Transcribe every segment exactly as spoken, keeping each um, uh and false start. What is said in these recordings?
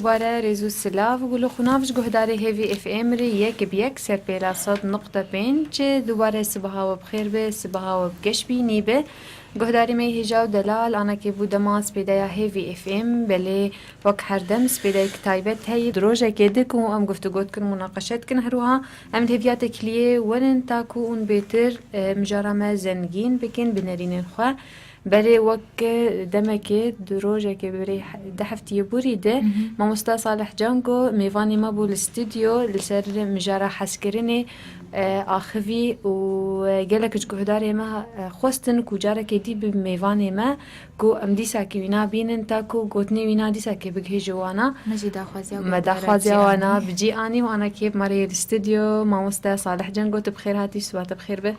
Dubare rêz û silav, gul û xunav ji guhdarê Hêvî F M re yek bi yek ser pêla sed nokta pênc. Dubare sibaha we bi xêr be, sibaha we bi geş bînî be. Guhdarê me hêja û delal, anakê bû dema spêdeya Hêvî F M, belê wek her dem spêdeyek taybet heye. Di rojekê di ku em guftûgo dikin, munaqeşe dikin, her wiha em li hêviya tekliyê werin ta ku hûn bêtir, e, mijara me zengîn bikin bi nerînên xwe. Belê wek demekê, du rojekê berê he-, du heftiyê borî de, mamosta Salih Cango mêvanê me bû li stûdyo, li ser mijara hezkirinê, e, axivî û, e, gelek ji guhdarê me, e, xwestin ku carekê dî bi mêvanê me, ku em dîsakî wîna bînin, ta ku gotinê wîna dîsakê bigihê ji wana. Me jî daxwaziya Me guhdarê daxwaziya cî wana anî. Bi cî anî û anakê bi me re yê li stûdyo, mamosta Salih Cango, tu bi xêr hatî, siba te bi xêr be.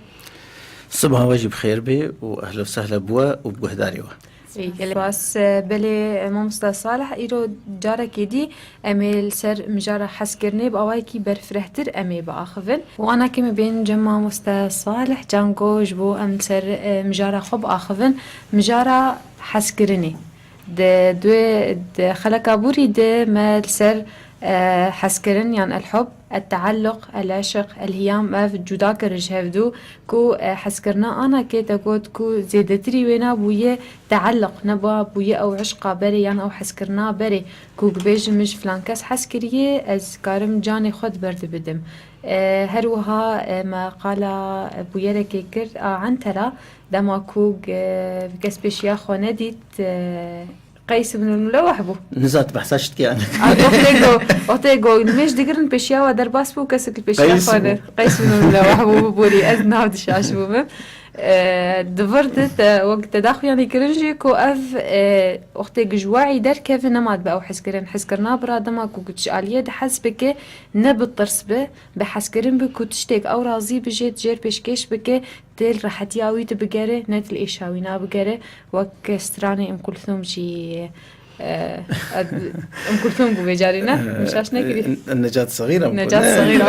Siba we jî bi xêr be û ehlo sehla bi we û bi guhdarê we. Ê, gelek spas. Belê, mamosta Salih, îro carekê dî em ê li ser mijara hezkirinê bi awayekî berfirehtir em ê biaxivin. Û anakê me bên cem mamosta Salih Cango ji bo em li ser, e, mijara xwe biaxivin. Mijara hezkirinê. Di, di, di xeleka borî de me li ser, e, hezkirin yan el-hub, el-tealluq, el-eşq, el-hiyam, ev cuda kir ji hevdû, ku, e, hezkirina anakê te got ku zêdetirî wêna bûye tealluq, neba bûye ew eşqa berê yan ew hezkirina berê, ku bibêjim min ji filan kes hez kiriye, ez karim canê xwe di ber de bidim. E, her wiha, e, me qala bûyerekê kir a Entera, dema ku, e, kes pêşiya xwe nedît, e, Qeys ibn Muleweh bû. Nizat behsa çi dike yani. A, wextê go, wextê go, nimêj digirin pêşiya we derbas bû, kesek li pêşiya Qeys xwe bû. Ne. Qeys ibn Muleweh bû, biborî, ez nav dişaş bûme. E, di vir de te, wek te daxuyanî kirin jî ku ev, e, wextê ku ji wehî derkeve nema dibe ew hezkirin. Hezkirina bira dema ku ji aliyê de hez bike, ne bi tirs be, bi hezkirin be ku tiştek ew razî be jê, jêr pêşkêş bike, tê li rehetiya wî de bigere, ne tê li êşa wî nabigere. Wek stranê Em Kulthum jî, e, e, Em Kulthum bû vê carê, ne? Min şaş nekirî. E, Necat Saxîra bû, Necat ne? Saxîra.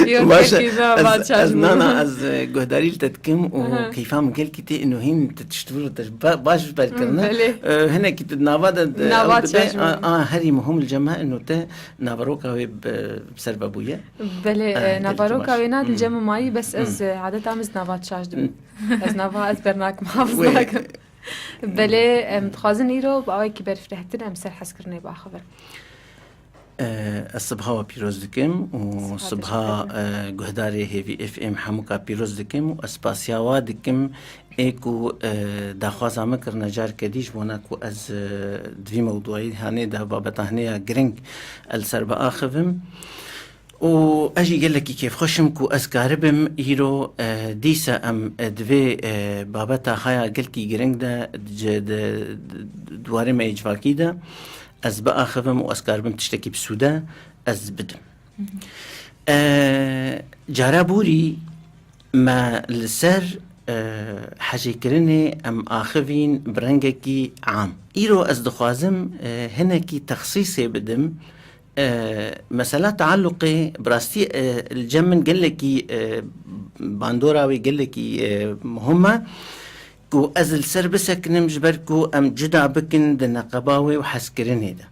Yok, Baş e, pekî, ez, ba, ez, şaş bû. Nana, ez, e, guhdarî li te dikim û Aha. Keyfa min gelkî tê ino hîn te tişt vir te ba-, baş ji ber kirine. Belê. E, hinekî tu nava de, de, Nava ew dibe, şaş bû. A, a, herî muhim li cem me ino te naveroka wê bi, bi ser ve bûye. Belê, Ha, e, gelkî naveroka baş. Wê na di Hmm. cem mayî, bes ez, Hmm. e, adeta min ez nava şaş dibim. Hmm. Ez nava ez bernakim, hafiz Wê- nakim. Belê, em dixwazin îro bi awayekî berfirehtir em ser hezkirinê biaxivin. E, ez sibha we pîroz dikim û Sibha te sibha, jî pîroz. E, guhdarê Hêvî F M hemûka pîroz dikim û ez spasiya wa dikim ê ku, e, daxwaza min kirine carke dî ji bona ku ez, e, di vî mewduayî hanê de babeta hinê ya giring el ser biaxivim. Û ez jî gelekî kêfxweş im ku ez karibim îro, e, dîsa em, e, di vê, e, babeta haya gelkî giring de, di, di, di, di warê me yê civakî de ez biaxivim û ez karibim tiştekî bi sûde ez bidim. Hı hı. E, cara borî me li ser, e, hecêkirinê em axivîn bi rengekî am. Îro ez dixwazim, e, hinekî texsîsê bidim. E, mesela tealluqê, bi rastî, e, li cem min gelekî, e, bandora wê gelekî, e, muhim e, ku ez li ser bisekinim, ji ber ku em cuda bikin di neqeba wê û hezkirinê de.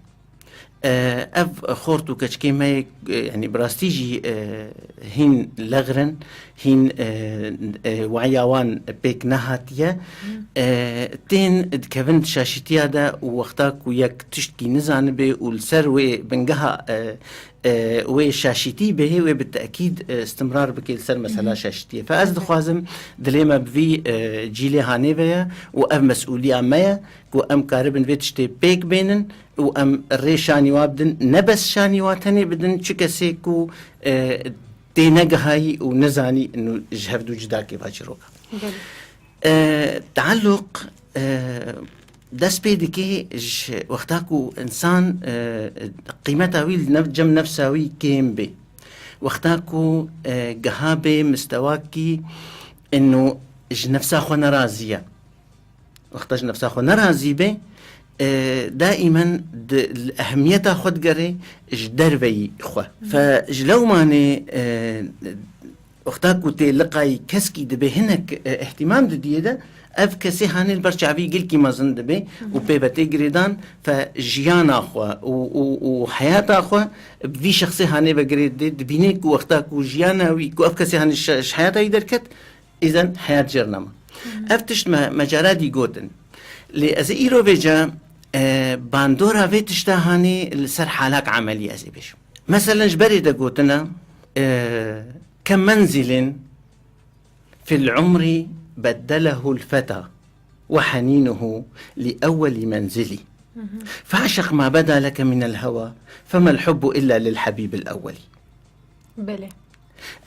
E, ev xort û keçikê me yê, e, yanî bi rastî jî, e, hîn lexr in, hîn, e, e, weya wan pêk nehatiye. Hı. E, tên dikevin di şaşîtiya de û wexta ku yek tiştkî nizanibe û li ser wê bingeha, e, e, wê şaşîtî bihê, wê bi tekîd, e, istimrar bike li ser mesela Hı hı. şaşîtiyê. Fe ez Evet. dixwazim dilê me bi vî, e, cîlê hanê ve ye û ev mesûliya me ye ku em karibin vê tiştê pêk bênin û em rê şanî wa bidin, ne bes şanî wa tenê bidin, çi kesê ku, e, tê negihayî û nizanî, inu ji hevdû cuda kêfa çîroka. Belê. E, tealluq, e, dest pê dike ji wexta ku însan, e, qîmeta wî li nev-, cem nefsa wî kêm bê. Wexta ku, e, giha bê mistewakî inu ji nefsa xwe nerazî ye. Wexta ji nefsa xwe nerazî be, e, daîmen di, li ehmiyeta xwe digere ji derveyî xwe. Fe ji lewmanê, e, Wexta ku tê liqayî keskî dibe hinek, e, îhtimam didiyê de, ev kesê hanê li ber çavî gelkî mezin dibe û pê ve tê girêdan, fe jiyana xwe û, û, û heyata xwe bi vî şexsê hanê ve girê didê, dibîne ku wexta ku jiyana wî, ku ev kesê hanê ji, ji heyata wî derket, îzen heyat jêr nema. Ev tişt me, me cara dî gotin. Lê ez ê îro vêca, e, bandora vê tişta hanê li ser halak emelî ez ê bêjim. Meselen ji berê de gotine, e, كم منزل في العمر بدله الفتى وحنينه لأول منزل. فاعشق ما بدا لك من الهوى، فما الحب إلا للحبيب الأول. Belê.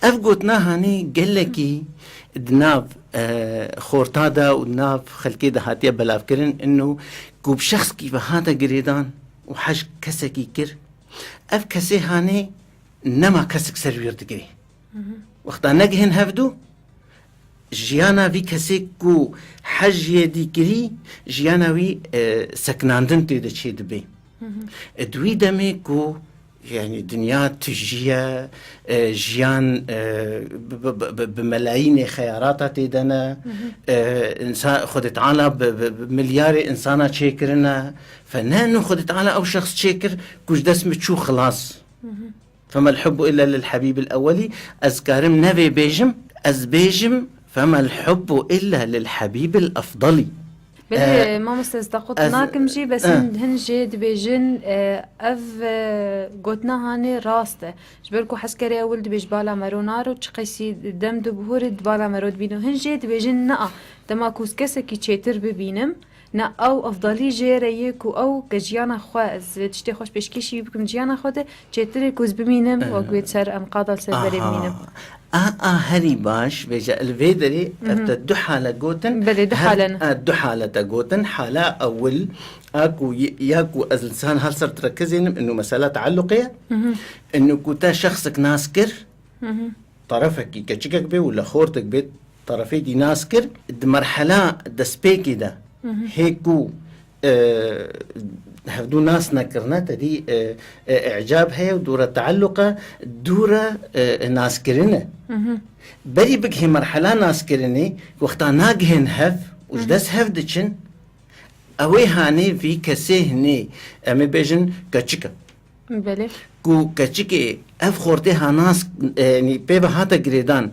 Ev gotina hanê gelekî di nav, e, xorta de û di nav xelkê de hatiye belavkirin, ino ku bi şexskî ve hate girêdan û hej kesekî kir, ev kesê hanê nema kesik ser wî digirê. Wexta negihên hevdu, jiyana vî kesê ku hej yê dî kirî, jiyana wî, e, seknandin tê de çê dibe. Di wî demê ku, yani, dinya tijî ye, e, jiyan, e, bi, bi, bi, bi, bi melayînê xeyarata tê de ne, e, însan, Xwedê Teala bi, bi, bi milyarê însana çêkirine, fe ne, nu Xwedê Teala ew şexs çêkir ku ji dest min çû xilas. فما الحب إلا للحبيب الأول. Ez karim nevê bêjim, ez bêjim: فما الحب إلا للحبيب الأفضل. Belê, e, mamoste, ez daqût ez, nakim jî, bes e, hin, hin jê dibêjin, e, ev, e, gotina hanê rast e. Ji ber ku heskerê ewil dibê ji bala mero naro, çi qeysî dem dibihore di bala mero dibîno. Hin jê dibêjin, na, dema ku ez kesekî çêtir bibînim, na, ew efdalî jê re ye ku ew ke jiyana xwe, ez tiştê xweş pêşkêşî wî bikim, jiyana xwe de çêtir e ku ez bimînim, aha, wek wê ser enqada li ser berê bimînim. A, a, herî baş, vêca li vê derê ev te du hale gotin. Belê, du hale ne. Her, a, du hale te gotin. Hala ewil, a ku y-, ya ku ez li san hal ser tirakezênim, inu mesela tealluqê ye. Inu ku te şexsek nas kir, tarafekî keçikek bê û lexortek bê, tarafê dî nas kir. Di merhela destpêkê de, hê ku, e, hevdû nas nekirine, te dî, e, e, îcab heye û dûre tealluq e, dûre, e, naskirin e. Berî bigihê merhela naskirinê, wexta nagihên hev û ji dest hev diçin, ew ê hanê vî kesê hinê, em ê bêjin keçik e. Belê. Ku keçikê ev xortê ha nas, e, yanî pê ve hate girêdan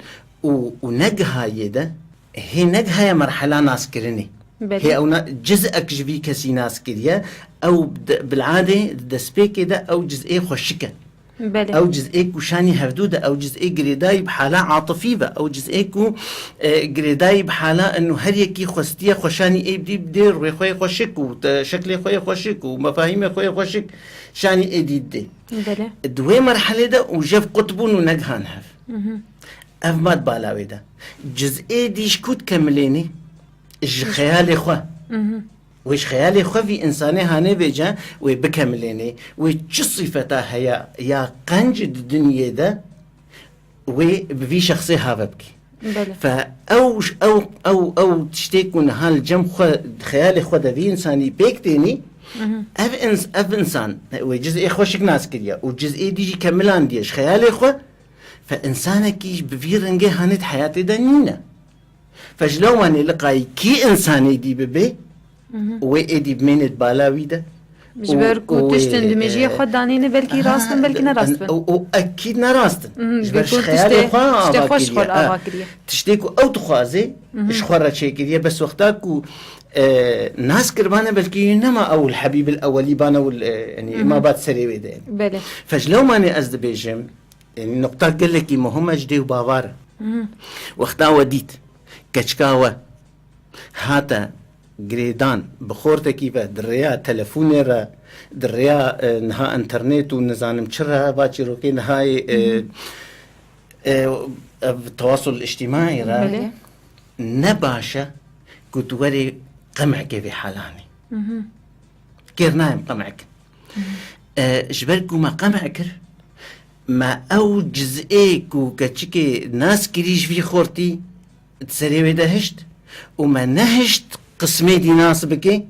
û, û negihaye de, hê negihaye merhela naskirinê. Belê. Hê ew na, cizek ji vî kesî nas kiriye, ew de, bil'adê di destpêkê de ew cizê xweşik e. Belê. Ew cizê ku şanî hevdû de, ew cizê girêdayî bi hala atifî ve, ew cizê ku, e, girêdayî bi hala inu her yekî xwestiye xweşanî ê dî bidê rûyê xwe yê xweşik û te-, şeklê xwe yê xweşik û mefahîmê xwe yê xweşik şanî ê dî didê. Belê. Di wê merhelê de û jev qut bûn û negihan hev. Ev mat bala wê de. Cizê dî ji ku dikemilênê? Ji xeyalê xwe. Wê ji xeyalê xwe vî însanê hanê vêce wê bikemilênê. Wê çi sîfeta heye ya qenc di dinyê de, wê bi vî şexsê have bike. Belê. Fe ew, ew, ew, ew tiştê ku niha li cem xwe, xeyalê xwe de vî însanî pêk tênî, ev ins-, ev însan wê cizê xweşik nas kiriye û cizê dî jî kemilandiye ji xeyalê xwe, fe însanekî ji bi vî rengê hanê di heyatê de nîne. Fe ji lewmanê liqayî kî însanê dî bibe, wê êdî bimêne di bala wî de. Ji ber ku tiştin di mejiyê xwe danîne, belkî rast in, belkî ne rast in. Û, û ekîd ne rast in. Ji ber ji xeyalê xwe ava kiriye. Tiştê ku ew dixwaze, ji xwe re çêkiriye. Bes wexta ku, e, nas kiribane, belkî nema ew li Hebîbil Ewelî bane û, e, yanî, ma bat serê wê de. Belê. Fe ji lewmanê ez dibêjim, yanî, nuqta gelekî muhim e ji dê û bavar. Wexta we dît, keçika we hate girêdan bi xortekî ve di rêya telefonê re, di rêya, e, niha internet û nizanim çi re, va çîrokê niha yê, e, e, ev tewasul îctîmaî re, belê, ne baş e ku tu werê qemekê vê halanê. Kêr nayem qemek. E, ji ber ku me qemek kir, me ew cizê ku keçikê nas kirî ji vî xortî di serê wê de hişt û me nehişt qismê dî nas bike,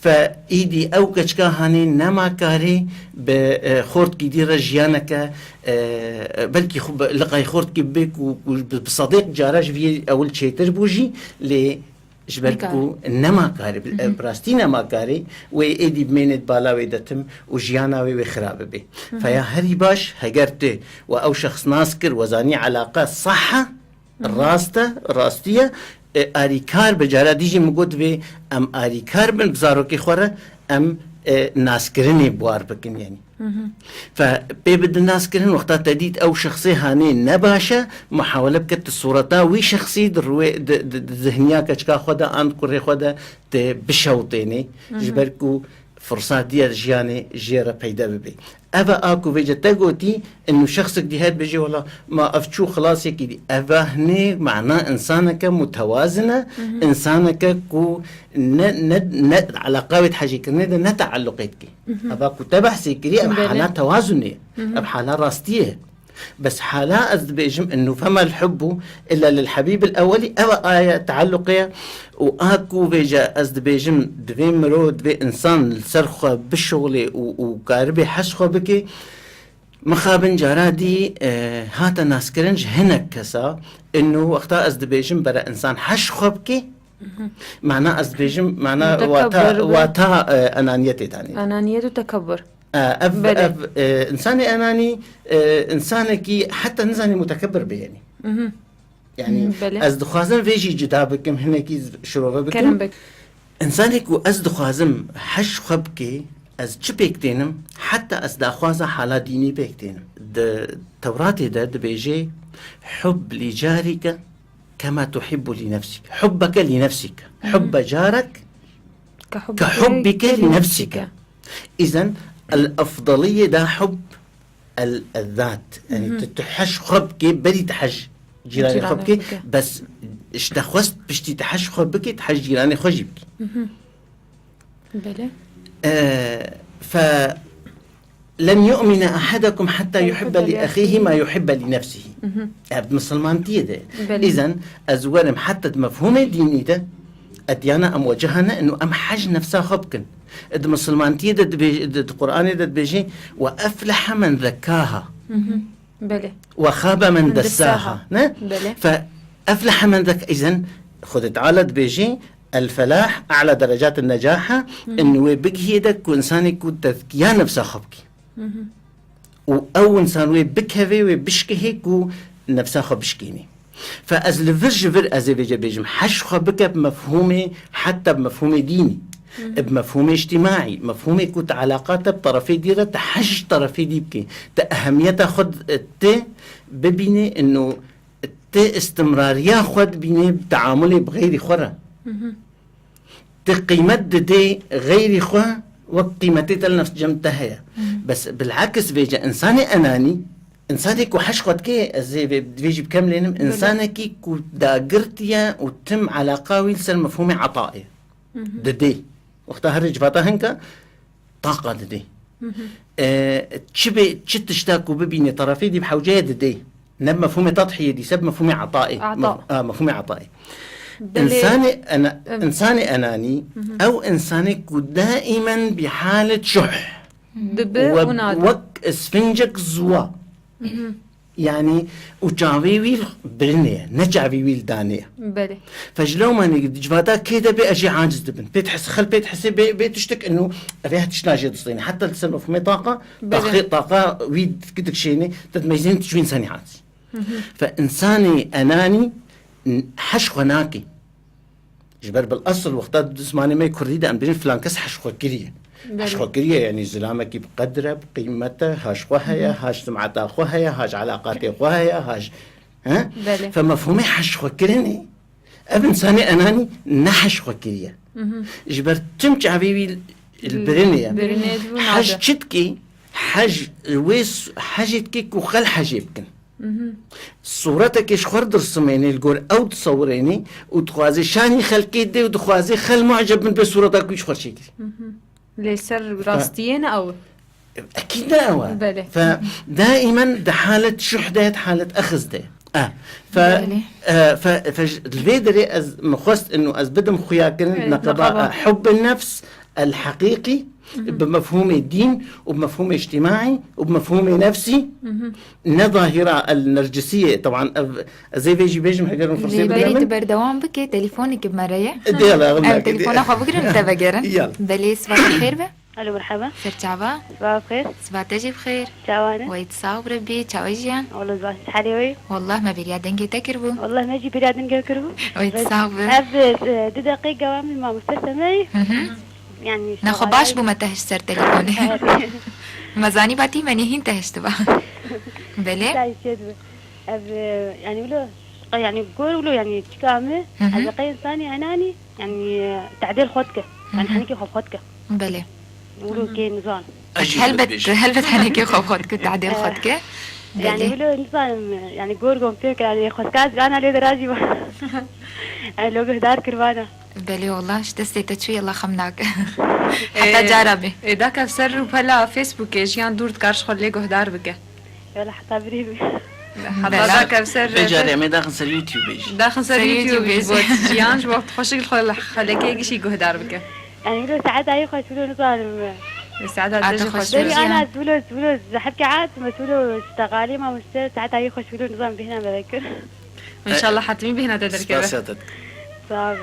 Fe îdî ew keçika hanê nema karê bi, e, xortkî dî re jiyaneke, e, belkî xwe bi, liqay xortkî bibe ku, ku bi, bi sedêq cara ji vî ewil çêtir bû jî, lê ji ber Nikare. ku nema karê, bi, e, bi rastî nema karê, wê êdî bimêne di bala wê de tim û jiyana wê wê xira bibe. Feya herî baş, heger tu we ew şexs nas kir, we zanî eleqe sah e, rast e, rastî ye. E, arîkar be, cara dî jî min got, divê em arîkar bin bi zarokê xwe re, em, e, naskirinê bi war bikin, yanî. Fe pê bidin naskirin, wexta te dît ew şexsê hanê ne baş e, muhawele bike tu sureta wî şexsî di rûyê, di, di, di zihniya keçika xwe de an kurê xwe de tu bişewtênê, ji ber ku firsa diyer jiyanê jê re peyde bibe. Ev e a ku vêce te gotî, inu şexsek dî her bêje, wela ma ev çû xilasekî dî. Ev e hinê mana insaneke mutewazin e, insaneke ku ne, ne, ne eleqa wê di hejêkirinê de ne tealluqê dike. Ev e ku te behsê kirî, ev Belê. hala tewazunê ye. Ev hala rastiyê ye. Bes hala ez dibêjim, innu fema l-hubbu illa lil habîb l-ewwelî, ev aya tealluqê ye. Û a ku vêce ez dibêjim, divê mirov, divê insan li ser xwe bişuxulê û, û karibe hez xwe bike. Mixabin cara dî, e, hate naskirin ji hinek kesa, innu wexta ez dibêjim bere insan hez xwe bike, mana ez dibêjim, mana wata, Mutekebber be. wata, e, enaniyetê danê. Enaniyet û tekebber. E, ev, Belê. ev, e, insanê enanî, e, insanekî heta nizanî mutekebir be, yanî. Mhm. Yanî, Hmm, belê. ez dixwazim vê jî cuda bikim, hinekî z-, şirove bikim. Kerem bik. Însanê ku ez dixwazim heş xwe bike, ez çi pêk tênim? Heta ez daxwaza hala dînî pêk tênim. Di Tewratê de dibêje, "Hub lî carîke kema tuhibbu lî nefsîk." Hubbeke lî nefsîk. Mhm. Hubbe carek Ke ke hubbike lî nefsîke. Îzen, el-efdaliyê da hub el-, el-zat. Yanî, Mhm. tu, tu heş xwe bike, berî tu heş cîranê xwe Cîranê bike, xwe bike. Bes ji te xwest piştî tu heş xwe bike, tu heş cîranê xwe jî bike. Mhm. Belê. E, fe len yu'mine ahadukum hatta yuhibbe li ahihi ma yuhibbe li nefsihi. Mhm. Ev misilmantiyê de. Belê. Îzen ez werim heta di mefhûmê dînî de, ediyana em wecihane inu em hej nefsa xwe bikin. Di misilmantiyê de dibê-, di, di Qur'anê de dibêje, "Ve eflehe men zekkaha." Mhm. Belê. "Ve xabe men Men dessaha." dessaha. Ne? Belê. Fe eflehe men zek-, îzen Xwedê Teala dibêje, "El felah a'la derecat necaha", Mhm. in wê bigihê de ku insanê ku tezkiya nefsa xwe bike. Mhm. Û ew insan wê bikeve, wê bişkihê ku nefsa xwe bişkênê. Fe ez li vir ji vir ez ê vêce bêjim, heş xwe bike bi mefhûmê, heta bi mefhûmê dînî. Mhm. Bi mefhûmê îctîmaî, mefhûmê ku tu eleqa te bi terefê dî re, tu heş ji terefê dî bikî. Tu ehemiyeta xwe d-, ti bibînê, ino ti istimrariya xwe dibînê bi teamulê bi xeyrî xwe re. Mhm. Ti qîmet didê xeyrî xwe wek qîmetê te li nefs cem te heye. Mhm. Bes bil'eks vêce însanê enanî, însanê ku heş xwe dike, ez ê vê, divê jî bi kemlênim, Belê. însanekî ku dagirtiye û tim eleqa wî li ser mefhûmê etayê. Mhm. Didê. Wexta herê civata hinka, taqa didê. Mhm. E, çi bê, çi tişta ku bibîne terefê dî bi hewceye didê. Ne bi mefhûmê tadhiyê dî, se bi mefhûmê etayê. Ata. Mef-, a, mefhûmê etayê. Belê. Însanê ena-, Em. însanê enanî, Mhm. ew însanê ku daimen bi halet şuh. Dibi We-, û nade. wek sfincek ziwa. Mhm. Yanî, û çavê wî li birinê ye, ne çavê wî li danê ye. Belê. Fe ji lewmanê di civata kê de bê, ez jê aciz dibin. Pê dihis-, xel pê dihesê bê, bê tiştek inu, ev ê tişt najê distêne. Heta li ser mefhûmê taqa, Belê. taxê, taqa wî dikşêne, te dimeyzên tu ji wî însanî aciz. Hı hı. Fe însanê enanî, n-, heş xwe nake. Ji ber bil esil wexta di zimanê me kurdî de em dibêjin filan kes heş xwe kiriye. Belê. Heş xwe kiriye, yanî zilamekî bi qedr e, bi qîmet e, haş xwe heye, Hı hı. haş simeta xwe heye, haş eleqatê xwe heye, haş, he? Belê. Fe mefhûmê heş xwe kirinê, ev însanê enanî ne heş xwe kiriye. Hı hı. Ji ber tim çavê wî li birinê ye. Birinê dibû Heş nade. çi dikî? Heş wê s-, hejê dikî ku xel hejê bikin. Mhm. Sûretekê ji xwe re dirsimênê, li gor ew disewirênê û dixwazê şanî xelkê dê û dixwazê xel mu'ceb bin bê sûreta ku ji xwe çêkirî. Mhm. Lê ser Fe- rastiyê ne ew? Ekîd ne ew e. Belê. Fe daimen di halet şuh de, di halet exz de. E, fe, Belê. e, fe, fe ji, li vê derê ez min xwest inu ez bidim xuyakirin Evet, neqeba, neqeba. e, hubbê nefs, الحقيقي بمفهومي دين وبمفهومي اجتماعي وبمفهومي نفسي. Ne zahîra el nercisiyê, teban ev, ez ê vê jî bêjim heger min Lê fursê bide berî tu min. Berdewam bike, telefonekî bi me re ye. Dêla, Em telefona xwe bigirin, te vegerin. Yal. Belê, siba te bi xêr be. Alo, merhaba. Ser çava. Siba bi xêr. Siba te jî bi xêr. Çawan e? Wey tu sax bi Rebî, çawa jiyan? Wala ziwan, halê wê? Wallah me bêriya dengê te kiribû. Wallah me jî bêriya dengê kiribû. Wey tu sax bi. Ev e, du deqê gewamî mamoste Semeyî. Mhm. Yani Nexwe baş bû me te hişt ser telefonê. Me zanî ba tî me nihîn te hiştiba. Belê. Ev e, yani wilo, yani gor wilo yani çika me, Mhm. ez qey insanî henanî, yani e, tedêl xwe dike. Yani henekî xwe xwe dike. Belê. Wilo kê nizan. Helbet, helbet henekê xwe xwe dike, tedêl xwe dike. Yani Belê. Wilo nizanim, yani gor gom pê yani xweskas ana lê derajî ba. Yani lo guhdar kirvana. Belê wallah, ji destê te çû yala xem nake. Heta cara bê. Ê, dakev ser rûpela Facebookê, jiyan dûr dikar ji xwe lê guhdar bike. Wala heta birî bi. Heta dakev ser Vê carê em ê daxin ser YouTube jî. Daxin ser Ser YouTube YouTube ji bo jiyan ji bo xweşik li xwe xelekê gişî guhdar bike. Yani wilo saete ayê xweş wilo nizanim. Ê, Saeda Ata te jî xweş xweş be. be. Beri Jiyan. Ana wilo wilo zehef ke at, me wilo ştegalî mamoste, saete ayê xweş wilo nizanim bihna me vekir. Înşallah hetimî bihna te derkeve. Spasiya te dikim. Sağ ol.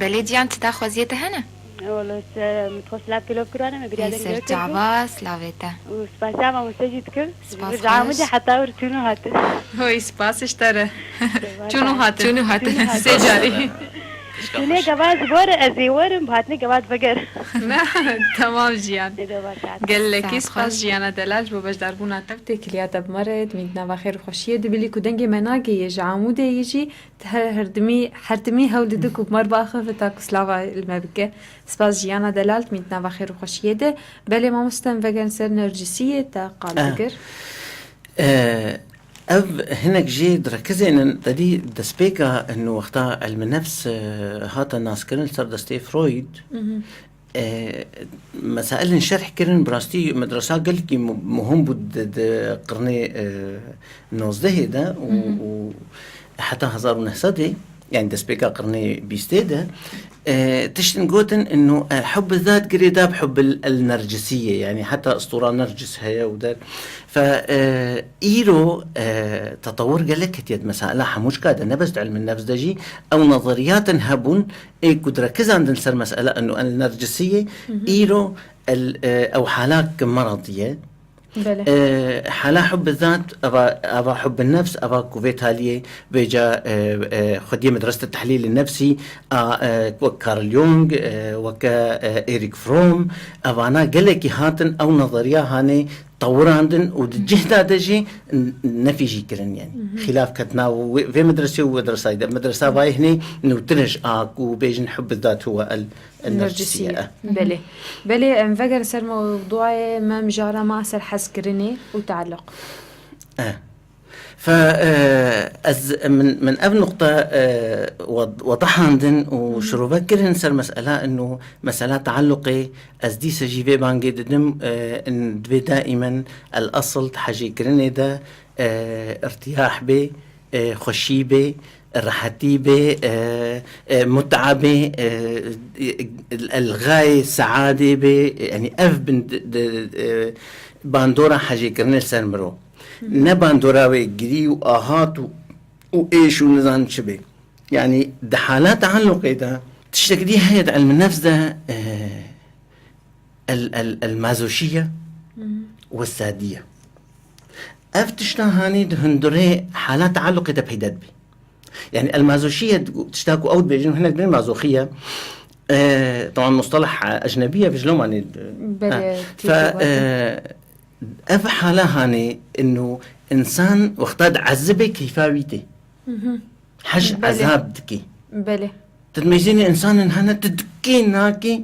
Belê ciyan, tu daxwaziyê te hene? Wala se mitxo silav kilo kirane me biriya Ê, dengê ser kirdi. Çava, silavê te. Û spasiya mamoste jî dikim. Spas Ji amûdê xweş. Heta wir çûn û hatin. Hoy, spas ji te re. Çûn û hatin. Çûn û hatin. Sê carî. Çûnê gava ji bo re ez ê werim, bi hatinê gava veger. Ne, tamam jiyan. Nê de baş hat. Gelekî Saet spas xweş. Jiyana delal ji bo beşdarbûna te bi têkiliya te bi me re, di mîn di nava xêr û xweşiyê de bilî ku dengê me nagihê ji Amûdê yî jî, her, her dimî, her timî hewl dide ku bi me re biaxive ta ku silava li me bike. Spas Jiyana delal, di mîn di nava xêr û xweşiyê de. Belê mamoste, em vegerin ser nercisiyê, te qal Eh. bigir. Ee, ev hinek jê direkizênin, te dî destpêka inu wexta ilmi nefs, e, hate naskirin li ser destê Freud. E, mesailên şerh kirin, bi rastî medresa gelkî mu-, muhim bû di, di qirnê, e, nozdehê de û, û heta hezar û neh sedê, yani destpêka qirnê bîstê de, e, tiştin gotin inu, e, hubb zat girêda bi hubb el nercisiyê, yani heta istora nercis heye û der. Fe, e, îro, e, tetewir gelek hetiye di mesela hemû şika de, ne bes di ilmin nefs de jî, ew nazeriyatin hebûn, ê ku direkizandin ser mesela inu el nercisiyê, îro el, e, ew halak meradiye. Belê. E, hala hubb zat, eva, eva hubb nefs, eva ku vê taliyê vêca, e, e, xwediyê medreste tehlîlê nefsî, a, e, wek Carl Jung, e, weke, e, Erich Fromm, evana gelekî hatin ew nazeriya hanê tewirandin û di cih de de jî n-, nefî jî kirin, yani. Xîlaf ketina û wê, vê medresê û medresayê de. Medresa vayê hinê nûtir e ji a ku bêjin hubb zat huwe el, el nercisiyye. Nercisiyye. Belê. Belê, em vegerin ser mewduayê me mijara me ser hezkirinê û tealluq. Eh. Fe, eh, ez, min, min ev nuqta, eh, wed-, wedahandin û şirove kirin ser mesela inu mesela tealluqê, ez dîse jî vê bangê didim, eh, in divê daimen el asıl di hejêkirinê de, eh, irtiyah bê, e, xweşî bê, rehetî bê, e, e, muta bê, e, el gayê seadê bê, yani ev bin di, di, e, bandora hejêkirinê li ser mirov. Ne bandora wê girî û ahat û, û êş û nizan çi bê. Yani di hala tealluqê de tiştek dî heye di ilmi nefs de, e, el, el, el mazoşiye we sadiye. Ev tişta hanî di hundirê hala tealluqê de peyda dibe. Yani el mazoşiye tişta ku ew dibêjin, hinek dibêjin mazoxiye. E, taban mustalah ecnebî ye, vijlomanê. Belê, Fe, e, ev hala hanê inu insan wexta diezibê keyfa wî tê. Hej Belê. Ezab dikê. Belê. Tu dimêzînî insanên hene, tu dikê nakê,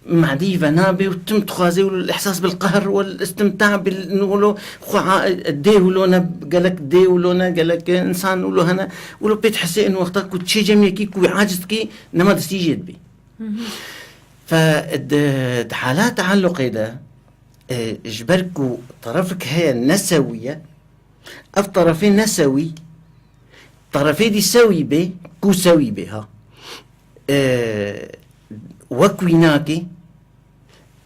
madî ve nabê û tim dixwazê û ihsas bil qehr wal istimta bil wilo xwe a-, dê wilo ne, gelek dê wilo ne, gelek insan wilo hene, wilo pê dihesê in wexta ku çê cem yekî ku wî aciz dikê, nema destî jê dibê. Fe di, di hala tealluqê de, e, ji ber ku terefik heye ne sewî ye, ev terefê ne sewî, terefê dî sewî bê, ku sewî bê ha. E, wek wî nakê,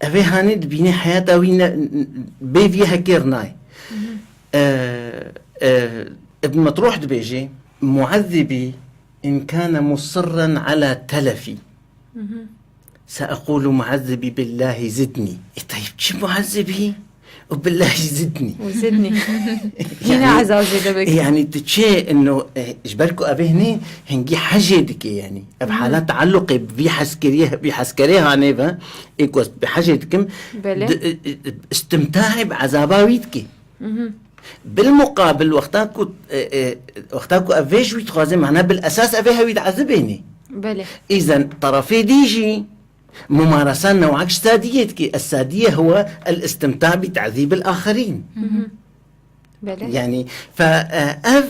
Ev ê hanê dibîne heyata wî ne, bê vî hekêr nayê. E, e, Ibn Metruh dibêje, "Muezzibî in kâne musirren ala telefî." Seekûlu muezzibî billahî zidnî. E, teyb çi muezzibî? Û billahî zidnî. Û zidnî. Yine Yani, ezazê demek. Yani tu çê ino, e, ji ber ku ev ê hinê hingî hecê dike yani. Ev hala taalluqê bi vî heskeriyê, vî heskerê hanê ve, ê ku ez bi hecê dikim, Belê. di, e, e, istimtahê bi ezaba wî dike. Bil muqabil wexta ku, e, e, wexta ku ev vê ji wî dixwaze, mana bil esas ev ê hewî diezibênê. Belê. Îzen tarafê dî jî mumaresa newek ji sadiyê dike. Es sadiye huwe el istimta bi te'zîbil axerîn. Belê. Yani, fe, e, ev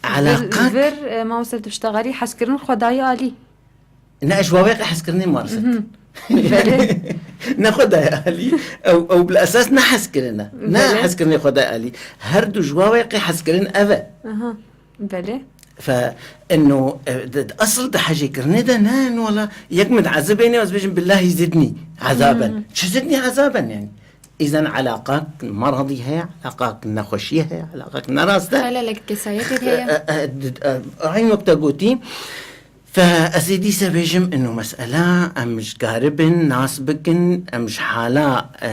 Vir, elaqat vir, e, mamoste tu piştegarî hezkirin xwedayê alî. Ne, ez ji waweqê hezkirinê mumarese dikim. Belê. Ne xwedayê alî, ew, ew bil esas ne hezkirin e. Ne Belê. hezkirinê xwedayê alî. Her du ji waweqê hezkirin ev e. Aha. Belê. Fe, eno, e, di, di esil di hecêkirinê de ne, eno wala, yek min diezibêne, ez bêjim, "Billahî zidnî ezaben." Çi zidnî ezaben yani? Îzen elaqak meradî heye, elaqak nexweşiyê heye, elaqak nerast e. Xelelek kesayetê heye. E, e, e, d-, e, Eyn wek te gotî, fe ez ê dîse bêjim, ino mesela em ji karibin nas bikin, em ji hala, e,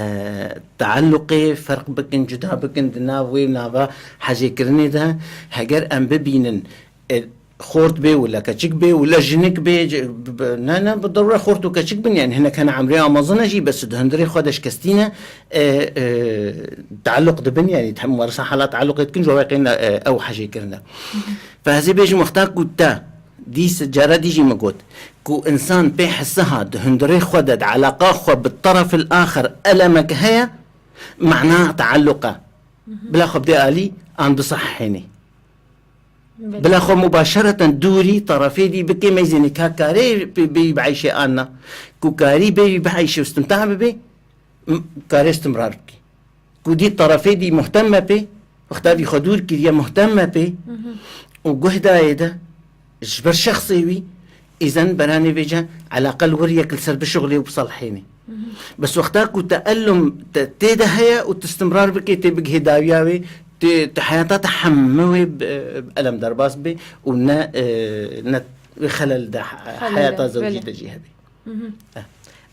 taalluqê ferq bikin, cuda bikin di nav wê û nava hecêkirinê de. Heger em bibînin, e, xort bê û lekeçik bê û le jinik bê, c-, b-, b-, ne, ne, bi derûre xort û keçik bin, yani hinek hene emrê amazin e jî, bes di hundirê xwe de şikestî ne, e, e, tealluq dibin, yani hem warisa hala tealluqê dikin, ji weqê ne, e, ew hecê kirine. Fe ez ê bêjim, wexta ku te dîs, cara dî jî min got, ku insan pê hisiha di hundirê xwe de, di elaqa xwe bi terefil axir elemek heye, mana tealluq e. Bila xwe bidê alî, an bisehhênê. Belê. Bila xwe mubaşereten dûrî tarafê dî bikê meyzênê ka karê bê-, bêyî bieyşê an na. Ku karî bêyî bieyşê û istimta bibê, m-, karê istimrar bikê. Ku dî tarafê dî muhtem me pê, wexta vî xwe dûr kiriye muhtem me pê û guh dayê de, ji ber şexsê wî, îzen beranê vêce elaqe li wir yek li ser bişuxulê û bisalhênê. Bes wexta ku teellum te tê de heye û tu istimrar bikê, tê bigihê dawiya wê, tê, tu heyata te hemû wê bi, bi elem derbas bê û ne, e, ne wê xelel de he-, Xelel heyata de, zewcî belê. de jî hebê. Eh.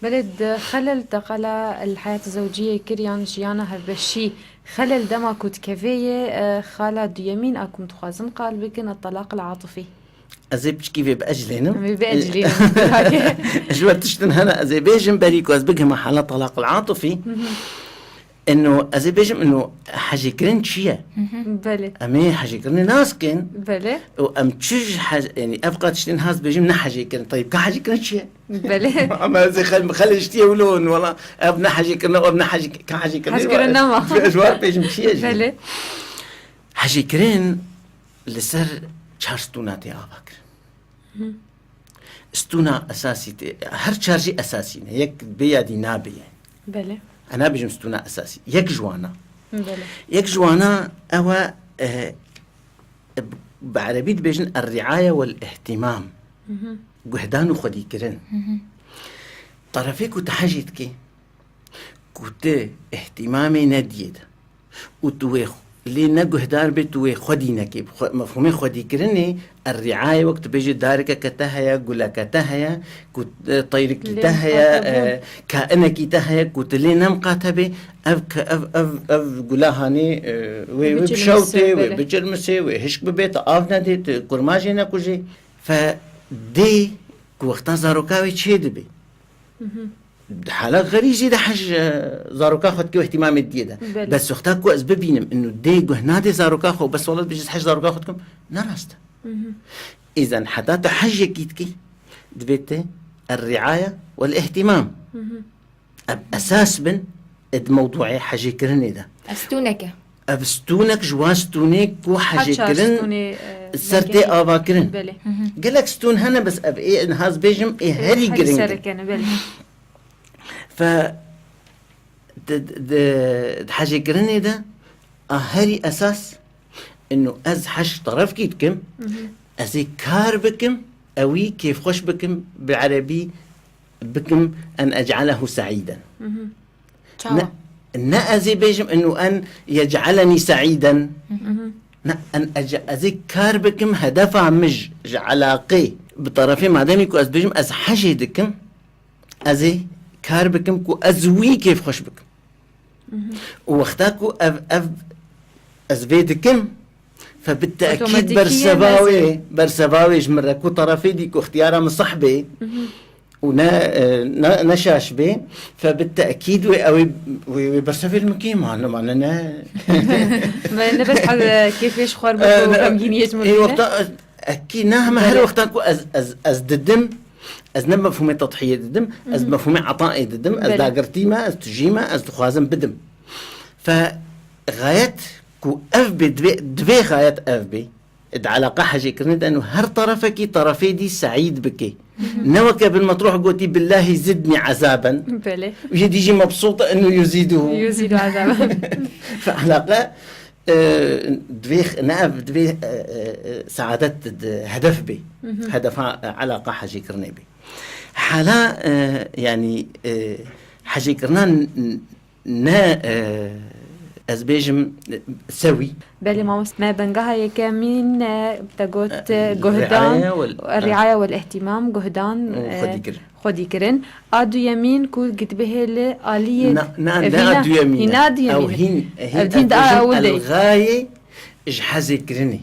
Belê, di xelel te qala li heyata zewciyê kir yan jiyana hevbeşî, xelel dema ku dikevê yê, e, xala duyemîn a ku em dixwazin qal bikin, e, telaq el atifî. Ez ê piçkî vê biecilênim. Em ê biecilînin. Ji we tiştin hene ez ê bêjim, berî ku ez bigihime hala talaqil atifî. Eno ez ê bêjim, eno hecêkirin çi ye? Belê. Em ê hecêkirinê nas kên. Belê. Û em çi ji hec-, yani ev qat tiştên has bêjim ne hecêkirin. Tayîb, ka hecêkirin çi ye? Belê. Ama ez ê xel-, xelê ji tiyê wilo in, wela ev ne hecêkirin, ev ne hecê-, ka hecêkirin. Heckirin nema. Ez war bêjim çi ye jî? Belê. Hecêkirin li ser çar stûna tê ava kirin. Stûna esasî tê, her çar jî esasî ne. Yek bê ya dî nabê ye. Belê. Ez nabêjim stûna esasî. Yek ji wana. Belê. Yek ji wana ew e, e, bi erebî dibêjin er-riaye wel-îhtimam. Guhdan û xwedîkirin. Terefê ku tu hecî dikî, ku tu îhtîmamê nediyê de û tu wê xw-, lê ne guhdar bê, tu wê xwedî nekê. Xwe-, mefhûmê xwedîkirinê, er-riaye, wek tu bêjî, darikeke te heye, guleke te heye, ku, e, teyrikî Lê te heye, mixatab e, bûn. kainekî te heye, ku tu lê ne miqate bê, ev ke-, ev, ev, ev gula hanê, e, wê, wê Bicilmisê, bişewtê, wê belê. bicilmisê, wê hişk bibê, tu av nedê, tu kurmajê nekujê. Fe dê ku wexta zaroka wê çê dibê. Di hala xerîzî de hej, e, zaroka xwe dike û îhtîmamê diyê de. Belê. Bes wexta ku ez bibînim, ino dê guh nadê zaroka xwe, bes wela dibêje ez hej zaroka xwe dikim, ne rast e. Îzen heta tu hej yekî dikî, divê te er-riaye wel-îhtîmam. Ev esas bin ed mewduê hecêkirinê de. Ev stûnek e. Ev stûnek ji wan stûnê ku Her çar hecêkirin stûnê, e, ser tê dengehî. avakirin. Belê. Gelek stûn hene, bes ev ê niha ez bêjim ê herî Herî giring in. sereke ne, belê. Fe di, di, di hecêkirinê de a herî esas ino ez hej terefkî dikim, ez ê kar bikim, ewî kêfxweş bikim, bi erebî bikim en ec'alehu se'îden. Çawa? Ne, ne ez ê bêjim inu en yec'elenî se'îden. Mhm. Ne, en ec-, ez ê kar bikim hedefa min ji, ji elaqê bi terefê mademî ku ez bêjim ez hecê dikim, ez ê kar bikim ku ez wî kêfxweş bikim. Mhm. Û wexta ku ev, ev ez vê dikim, fe bi tekîd Otomatîkî berseva yê wê, berseva wê ji min re ku terefê dî ku ixtiyara min seh bê Mhm. û ne, e, ne, ne şaş bê, fe bi tekîd wê ew ê, wê, wê bersevê li min kêm hane, mane ne. Me ne bes hez, e, kêfê ji xwe re E, bik û ne, xemgîniyê ji min ê bîne. Wexta, e, ekî ne heme her Belê. Wexta ku ez, ez, ez didim, ez ne mefhûmê tedhiyê didim, ez Mhm. mefhûmê etayê didim, ez Belê. Dagirtî me, ez tijî me, ez dixwazim bidim. Fe xayet ku ev bê, divê, divê xayet ev bê. Di eleqa hecêkirinê de enu her terefekî terefê dî seîd bike. Mhm. Ne weke bin metruh gotî, "Billahî zidnî ezaben." Belê. Û yê dî jî mebsût e enu yuzîduhu. Yuzîdu ezaben. Fe eleqa, e, divê x-, ne ev, divê, e, e, e, saadet di hedef bê. Mhm. Hedefa, e, eleqa hecêkirinê bê. Hala, e, yanî, e, hecêkirina n-, n-, Ne, e, ez bêjim, e, sewî. Belê mamoste, me bengaha yekemîn, e, te got, e, E, guhdan, riaya wel, e, riaya wel îhtîmam, guhdan, û e, xwedîkirin. Xwedîkirin. A duyemîn ku gitbihê li aliyê Na, na, e, ne vîna, a duyemîn e. Hîna duyemîn Ew e. Hîn, hîn Ev dîn ez da bêjim ewil de. Elxayê ji hezê kirinê.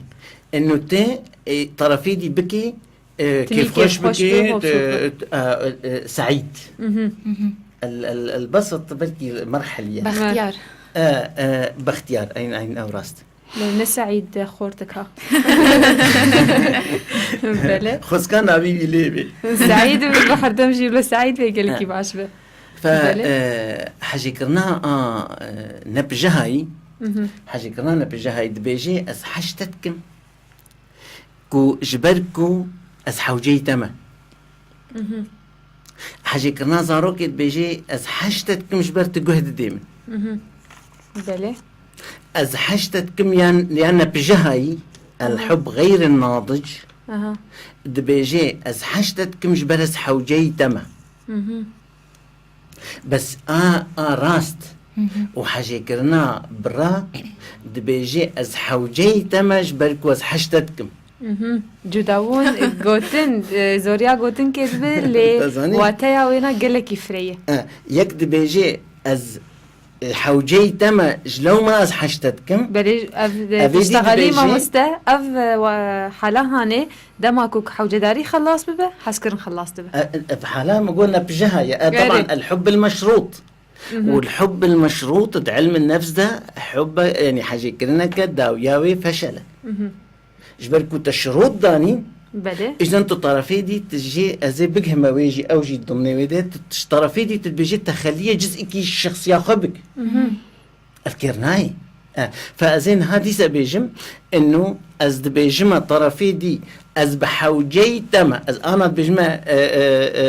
Eno te, e, terefê dî bikê, e, Tinî kêfxweş kêfxweş bikê, bê, mebsût e, bê. E, e, e, seîd. Mhm. Mhm. El, el, el besit belkî merheliye. Bextiyar. E, e, bextiyar, eyn, eyn, ew rast. Lê ne Seîd de xortik ha. Belê. Xwezka navî wî lê bê. Seîd û bi herdem jî li Seîd vê gelekî Ha. Baş be. Fe, Belê. E, hecêkirina a, e, nepijehayî, Mhm. hecêkirina nepijehayî dibêjê ez heşte dikim. Ku ji ber ku ez hewceyî te me. Mhm. Hecêkirina zarokê dibêjê, ez heşte dikim ji ber tu guh didê min. Mhm. Belê. Ez heşte dikim yan, yan nepijehayî, el Aha. hub xeyrin nadic, Aha. dibêjê, ez heşte dikim ji ber ez hewceyî te me. Mhm. Bes a, a rast Hı hı. û hejêkirina bira dibêje, ez hewceyî te me ji ber ku ez heşte dikim. Mhm. Cudabûn gotin, e, zoriya gotin kê dibe, lê Te zanî? wateya wêna gelekî firê ye. E, yek dibêje, ez, e, hewceyî te me, ji lewma ez heşte dikim. Belê ev, e, Evê dî tiştexelî dibêje, mamoste, ev, e, wa-, hala hanê, dema ku hewcedarî xelas bibe, hezkirin xelas dibe. E, e, hala min got nepijeha ye. E, Erê. Teban, el hubb el meşrût. Mhm. Û el hubb el meşrût di ilm el nefs de hubbe, yanî hejêkirineke dawiya wê feşel e. Mhm. Ji ber ku te şirût danî, Belê. îzen tu tarafê dî, tu jê ez ê bighime wê jî, ew jî dimnê wê de, tu, tu ji tarafê dî tu dibêjî texeliyê ciz'ikî şexsiya xwe bik. Mhm. Ev kêr nayê. E, fe ez ê niha dîse bêjim, inu ez dibêjime tarafê dî, ez bi hewceyî te me, ez ana dibêjime, e, e,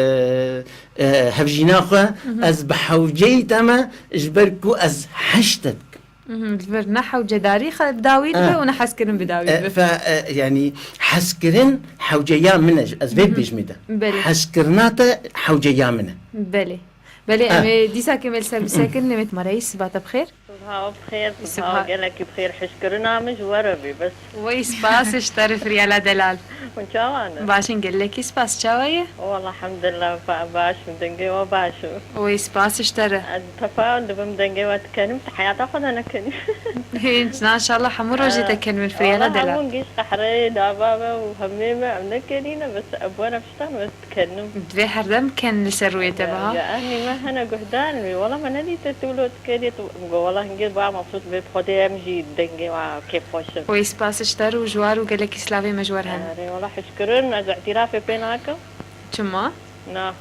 e, e, hevjîna xwe, Mhm. ez bi hewceyî te me, ji ber ku ez heşte dikim. Mhm, li vir ne hewcedarî xe-, bi dawî dibe Eh. û ne hezkirin bi dawî Eh, dibe. Fe, eh, yanî hezkirin hewceya min e, ez vê Mhm. dibêjimê de. Belê. Hezkirina te hewceya min e. Belê. Belê, Eh. em ê dîsa ke me li ser bisekin, lê me ti me re yî siba te bi xêr. Siba bi xêr, Siba. siba gelekî bi xêr, hişkirina min ji we re bê, bes. Wey spas ji te re Firyala delal. Hûn çawa ne? Baş in, gelekî spas. Çawa ye? Wala, elhamdulillah, ba-, baş im, dengê we baş e. Wey spas ji te re. Ez tefa dibim dengê we dikenim, te heyata xwe de nekenî. Hîn, inşallah hemû rojê te kenim, Firyala delal. Wala, hemû giş qehreyê dava me û hemê me em nekenîne, bes ev were pişta me ez dikenim. Divê herdem ken li ser rûyê te biha. Ya, ya, ehnî me hene guhdar wî. Wala me nedîte tu lo dikerî, tu, go, wala hingê ba mebsût bê, bi Xwedê em jî dengê wa kêfxweş in. Wey spas ji te re û ji war û gelekî silavê me ji we re hene. Erê, wala hişkirin, ez îtirafê pê nakim. Çima? Na.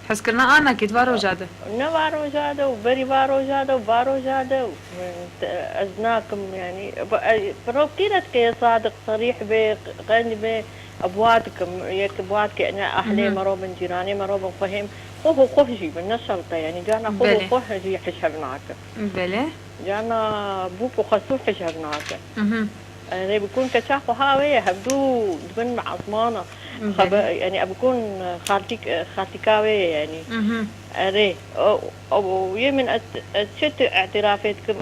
Hezkirina a nakê di va roja de. Ne va roja de û berî va roja de û va roja de û, e, ez nakim, yanî, bu, e, rokî re dike ye, sadiq, serîh be, qenc be, e, bi wa dikim, yek bi wa dike, ne ahlê Mhm. me robin, cîranê me robin, xwehê me, xweh û xweh jî bin, ne şert e, yanî, carna xweh û Belê. xweh jî hiş hev nake. Belê. Carna bûk û xesû hiş hev nake. Mhm. Erê, bi kun keça xweha wê ye, hevdû dibin bi ezmana. Xebe-, yani, ev bikun xaltîk-, xaltîka wê ye, yani. Mhm. Erê, o, o, yê min ez, ez çi tu îtirafê dikim,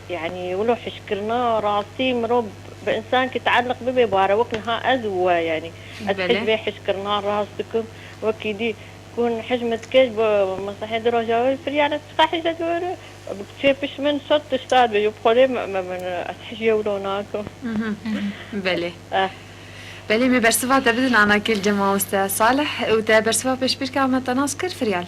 yani, wilo hişkirina rastî mirov bi însankî teelliq bibe, bare wek niha ez û we, yani. Ez Belê. Hej vê hişkirina rast dikim, wekî dî kun hej min dike ji bo mesehê di roja wê firya ne çiqa hej ez were, bi kçê piş min sed tişta dibê, bi xwedê me, me, min, ez hejê wilo nakim. Mhm. Belê. Eh. Belê, me bersiva te bidin, ana kêl cem mamoste Salih, û te bersiva pêşbîrka me te nas kir, Firyal.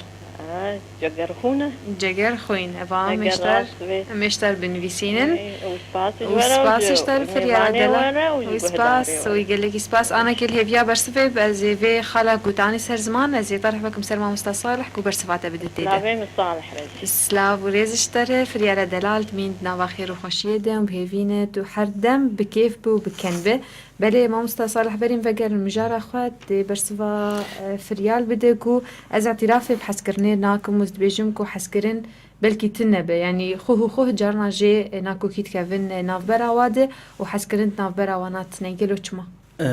Ah, cegerxwîn e. Cegerxwîn, eva Eger meşter, rast bê. Meşter binivîsînin. Ê, û spas ji Û we re û spas ji ji te, Firyal mêvanê Delal. we re û ji Û spas, guhdarê we re. Û gelekî spas. Ana kêl hêviya bersivê, ez ê vê xala gotanî ser ziman, ez ê terh bikim ser mamoste Salih ku bersiva te bide tê de. Slavê min Salih re jî. Slav û rêz ji te re, Firyal Delal, dimîn di nava xêr û xweşiyê de û bi hêvî ne tu her dem bi kêf bi û bi ken bi. Belê, mamosta Salih, berî min vegerin mijara xwe, dê bersiva, e, Firyal bide ku ez îtirafê bi hezkirinê nakim û ez dibêjim ku hezkirin belkî tune be. Yanî xwe û xwe carna jê, e, nakokî dikevin, e, navbera wa de û hezkirin di navbera wana tune. Gelo çima? E,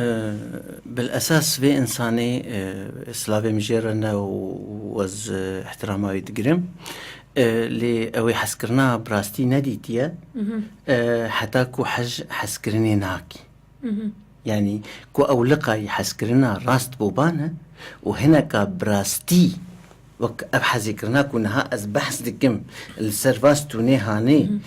bil esas vê însanê, e, silavê min jê re ne û ez, e, îhtîrama wî digirim. E, lê ew ê hezkirina bi rastî nedîtiye. Mhm. E, heta ku hej hezkirinê nakî. Mhm. Yanî ku ew liqayî hezkirina rast bûbane û hineka bi rastî wek ev hezêkirina ku niha ez behs dikim li ser va stûnê hanê Mhm.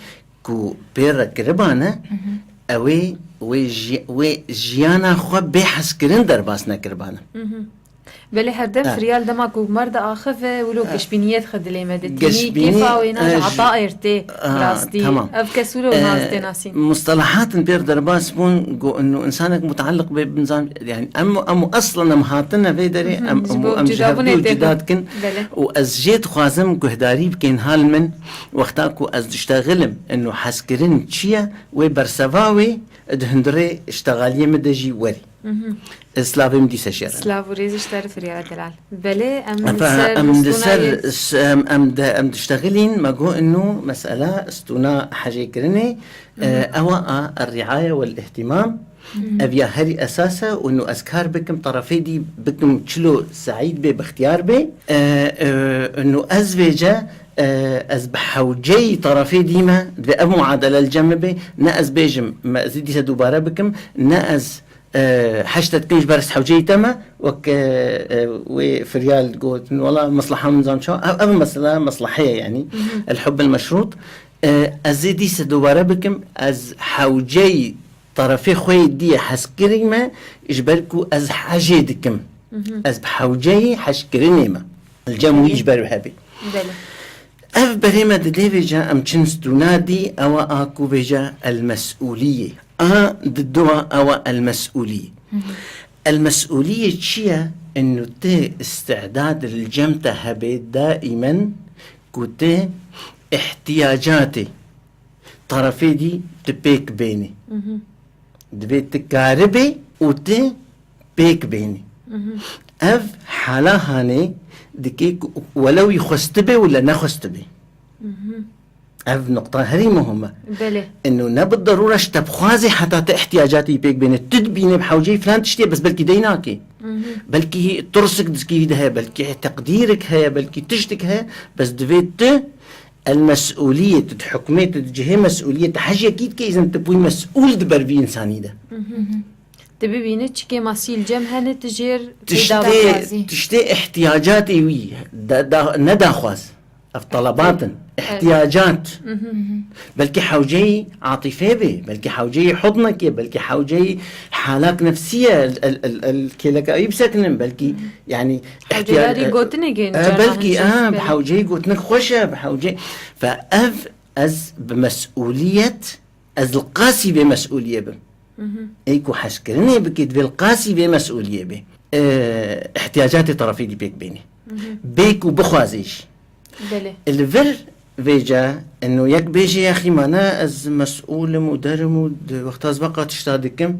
ku pê re kiribane, Mhm. ew ê wê ji-, wê jiyana xwe bê hezkirin derbas nekiribane. Mhm. Belê her dem Ha. Firyal dema ku mer diaxive, wilo Ha. geşbîniyê dixwe dilê me de. Tînî Geşbînî, kêfa wê e, naje, ji- ata êrtê Ha, rastî. Tamam. Ev kes wilo E, nas tê nasîn. Mustalahatên pêr derbas bûn, ku inu însanek mutaliq be, binzan, yani em, em aslan em hatine vê derê, Mhm, em, ji em, bo em ji cudabûnê hevdû tê cuda xwe. Dikin. Belê. Û ez jê dixwazim guhdarî bikên hal min, wexta ku ez diştexilim, inu hezkirin çi ye, wê berseva wê di hundirê iştexaliyê min de jî werî. Mhm. Slavê min dîse şêre. Slav û rêz ji te re Firyal Delal. Belê, em li Efe, ser em li ser, s-, em, em de, em diştexilîn, me got inu mesela stûna hejêkirinê, e, Mhm. ewa a, a riaya wel ihtimam, Mhm. ev ya herî esas e û inu ez kar bikim, terefê dî bikim çilo seîd bê, bixtiyar bê. E, e, inu ez vêce, e, ez bi hewceyî terefê dî me, divê ev muadele li cem me bê, ne ez bêjim, me ez ê dîse dubare bikim, ne ez e, heştet pênc beres hewceyî te me, wek, e, e, wê Firyal got, wela, mesleha min zam çawa, ev, ev mesela mesleheye, yani, Mhm. el hubb el meşrût. E, ez ê dîse dubare bikim, ez hewceyî terefê xwe yê dî ye hezkirî me, ji ber ku ez hejê dikim. Mhm. Ez bi hewceyî hejkirinê me. Li cem wî Belê. Ji ber hebê. Belê. Ev berê me didê vêca em çin stûna dî, ewa a ku vêca el-mes'ûliyê. A di dua ewa el-mes'ûliyê. Hı hı. El-mes'ûliyê çi ye? Inu tê îstidad li cem te hebê daîmen ku tê ihtiyacatê terefê dî tu pêk bênî. Hı hı. Divê tu karibê û tu pêk bênî. Mhm. Ev hala hanê dike ku wele wî xwestibe wele nexwestibe. Mhm. Ev nuqta herî muhim e. Belê. Inu ne bi derûre ji te bixwaze heta te ihtiyacatê wî pêk bêne. Tu dibîne bi hewceyî filan tiştê, bes belkî dey nake. Mhm. Belkî tirsik dikî wî de heye, belkî teqdîrik heye, belkî tiştik heye, bes divê tu el-mes'ûliyê, tu di hukmê, tu di cihê mes'ûliyê, tu hejyekî dike, îzin tu bûyî mes'ûl di ber vî însanî de. Mhm. Tu bibîne çi kêmasî li cem hene, tu jêr pê Tiştê, daxwazî. Tiştê ihtiyacatê wî, da, da, ne daxwaz. Ev telebat in. Evet. İhtiyacat. Mhm. Belkî hewceyî atîfê bê, belkî hewceyî hudnekê, belkî hewceyî halak nefsî ye, el, el, el, el kêleka wî bisekinin, belkî, Mhm. yani, Hewceyarî ihtiyar-, gotinek ên e, carna belkî, hin jî, e, belê. Hewceyî gotinek xweş e, bi hewceyî. Fe ev ez bi mes'ûliyet, ez li qasî vê mes'ûliyê bim. Mhm. Ê ku hejkirinê bikî, divê li qasî vê mes'ûliyê bê. E, ihtiyacatê terefê dî pêk bênî. Mhm. Bê ku bixwazê jî. Belê. Li vir vêca, eno yek bêje, ya xî ma ne ez mes'ûl im û derim û di wexta ez veqa tişta dikim,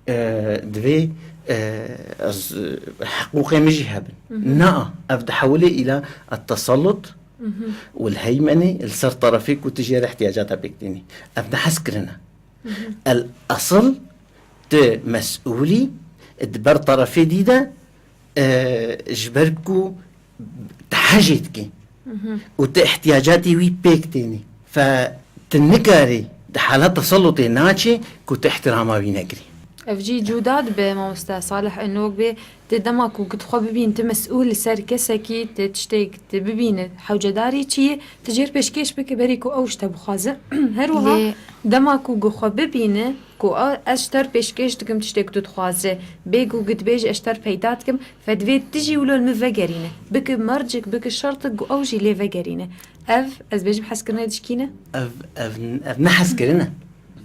e, divê, e, ez, e, hiqûqê min jî hebin. Mhm. Na, ev dihewilê îla et-tesallut Mhm. û l-heymenê li ser terefê ku tu jê re ihtiyacata pêk tînî. Ev ne hezkirin e. Mhm. El esil tu mes'ûlî, Di ber terefê dî de, e, ji ber ku tu hejê dikî û tu ihtiyacatê wî pêk tênî. Fe tu nikarî di hala teselutê naçê ku tu ihtirama wî nekirî. Ev jî cuda dibe, mamoste Salih, eno wek bê tu dema ku tu xwe bibîn tu mesûl li ser kesekî, tu tiştêk tu bibîne hewcedarî çi ye, tu jêr pêşkêş bike berî ku ew ji te bixwaze. Her wiha Lê dema ku tu xwe bibîne, ku a, ez ji te re pêşkêş dikim tiştê ku tu dixwaze. Bê ku tu dibêjî ez ji te re peyda dikim, fe divê tu jî wilo li min vegerîne. Bike mercik, bike şertik ku ew jî lê vegerîne. Ev, ez bêjim hezkirinê dişkîne? Ev, ev, ev ne hezkirin e.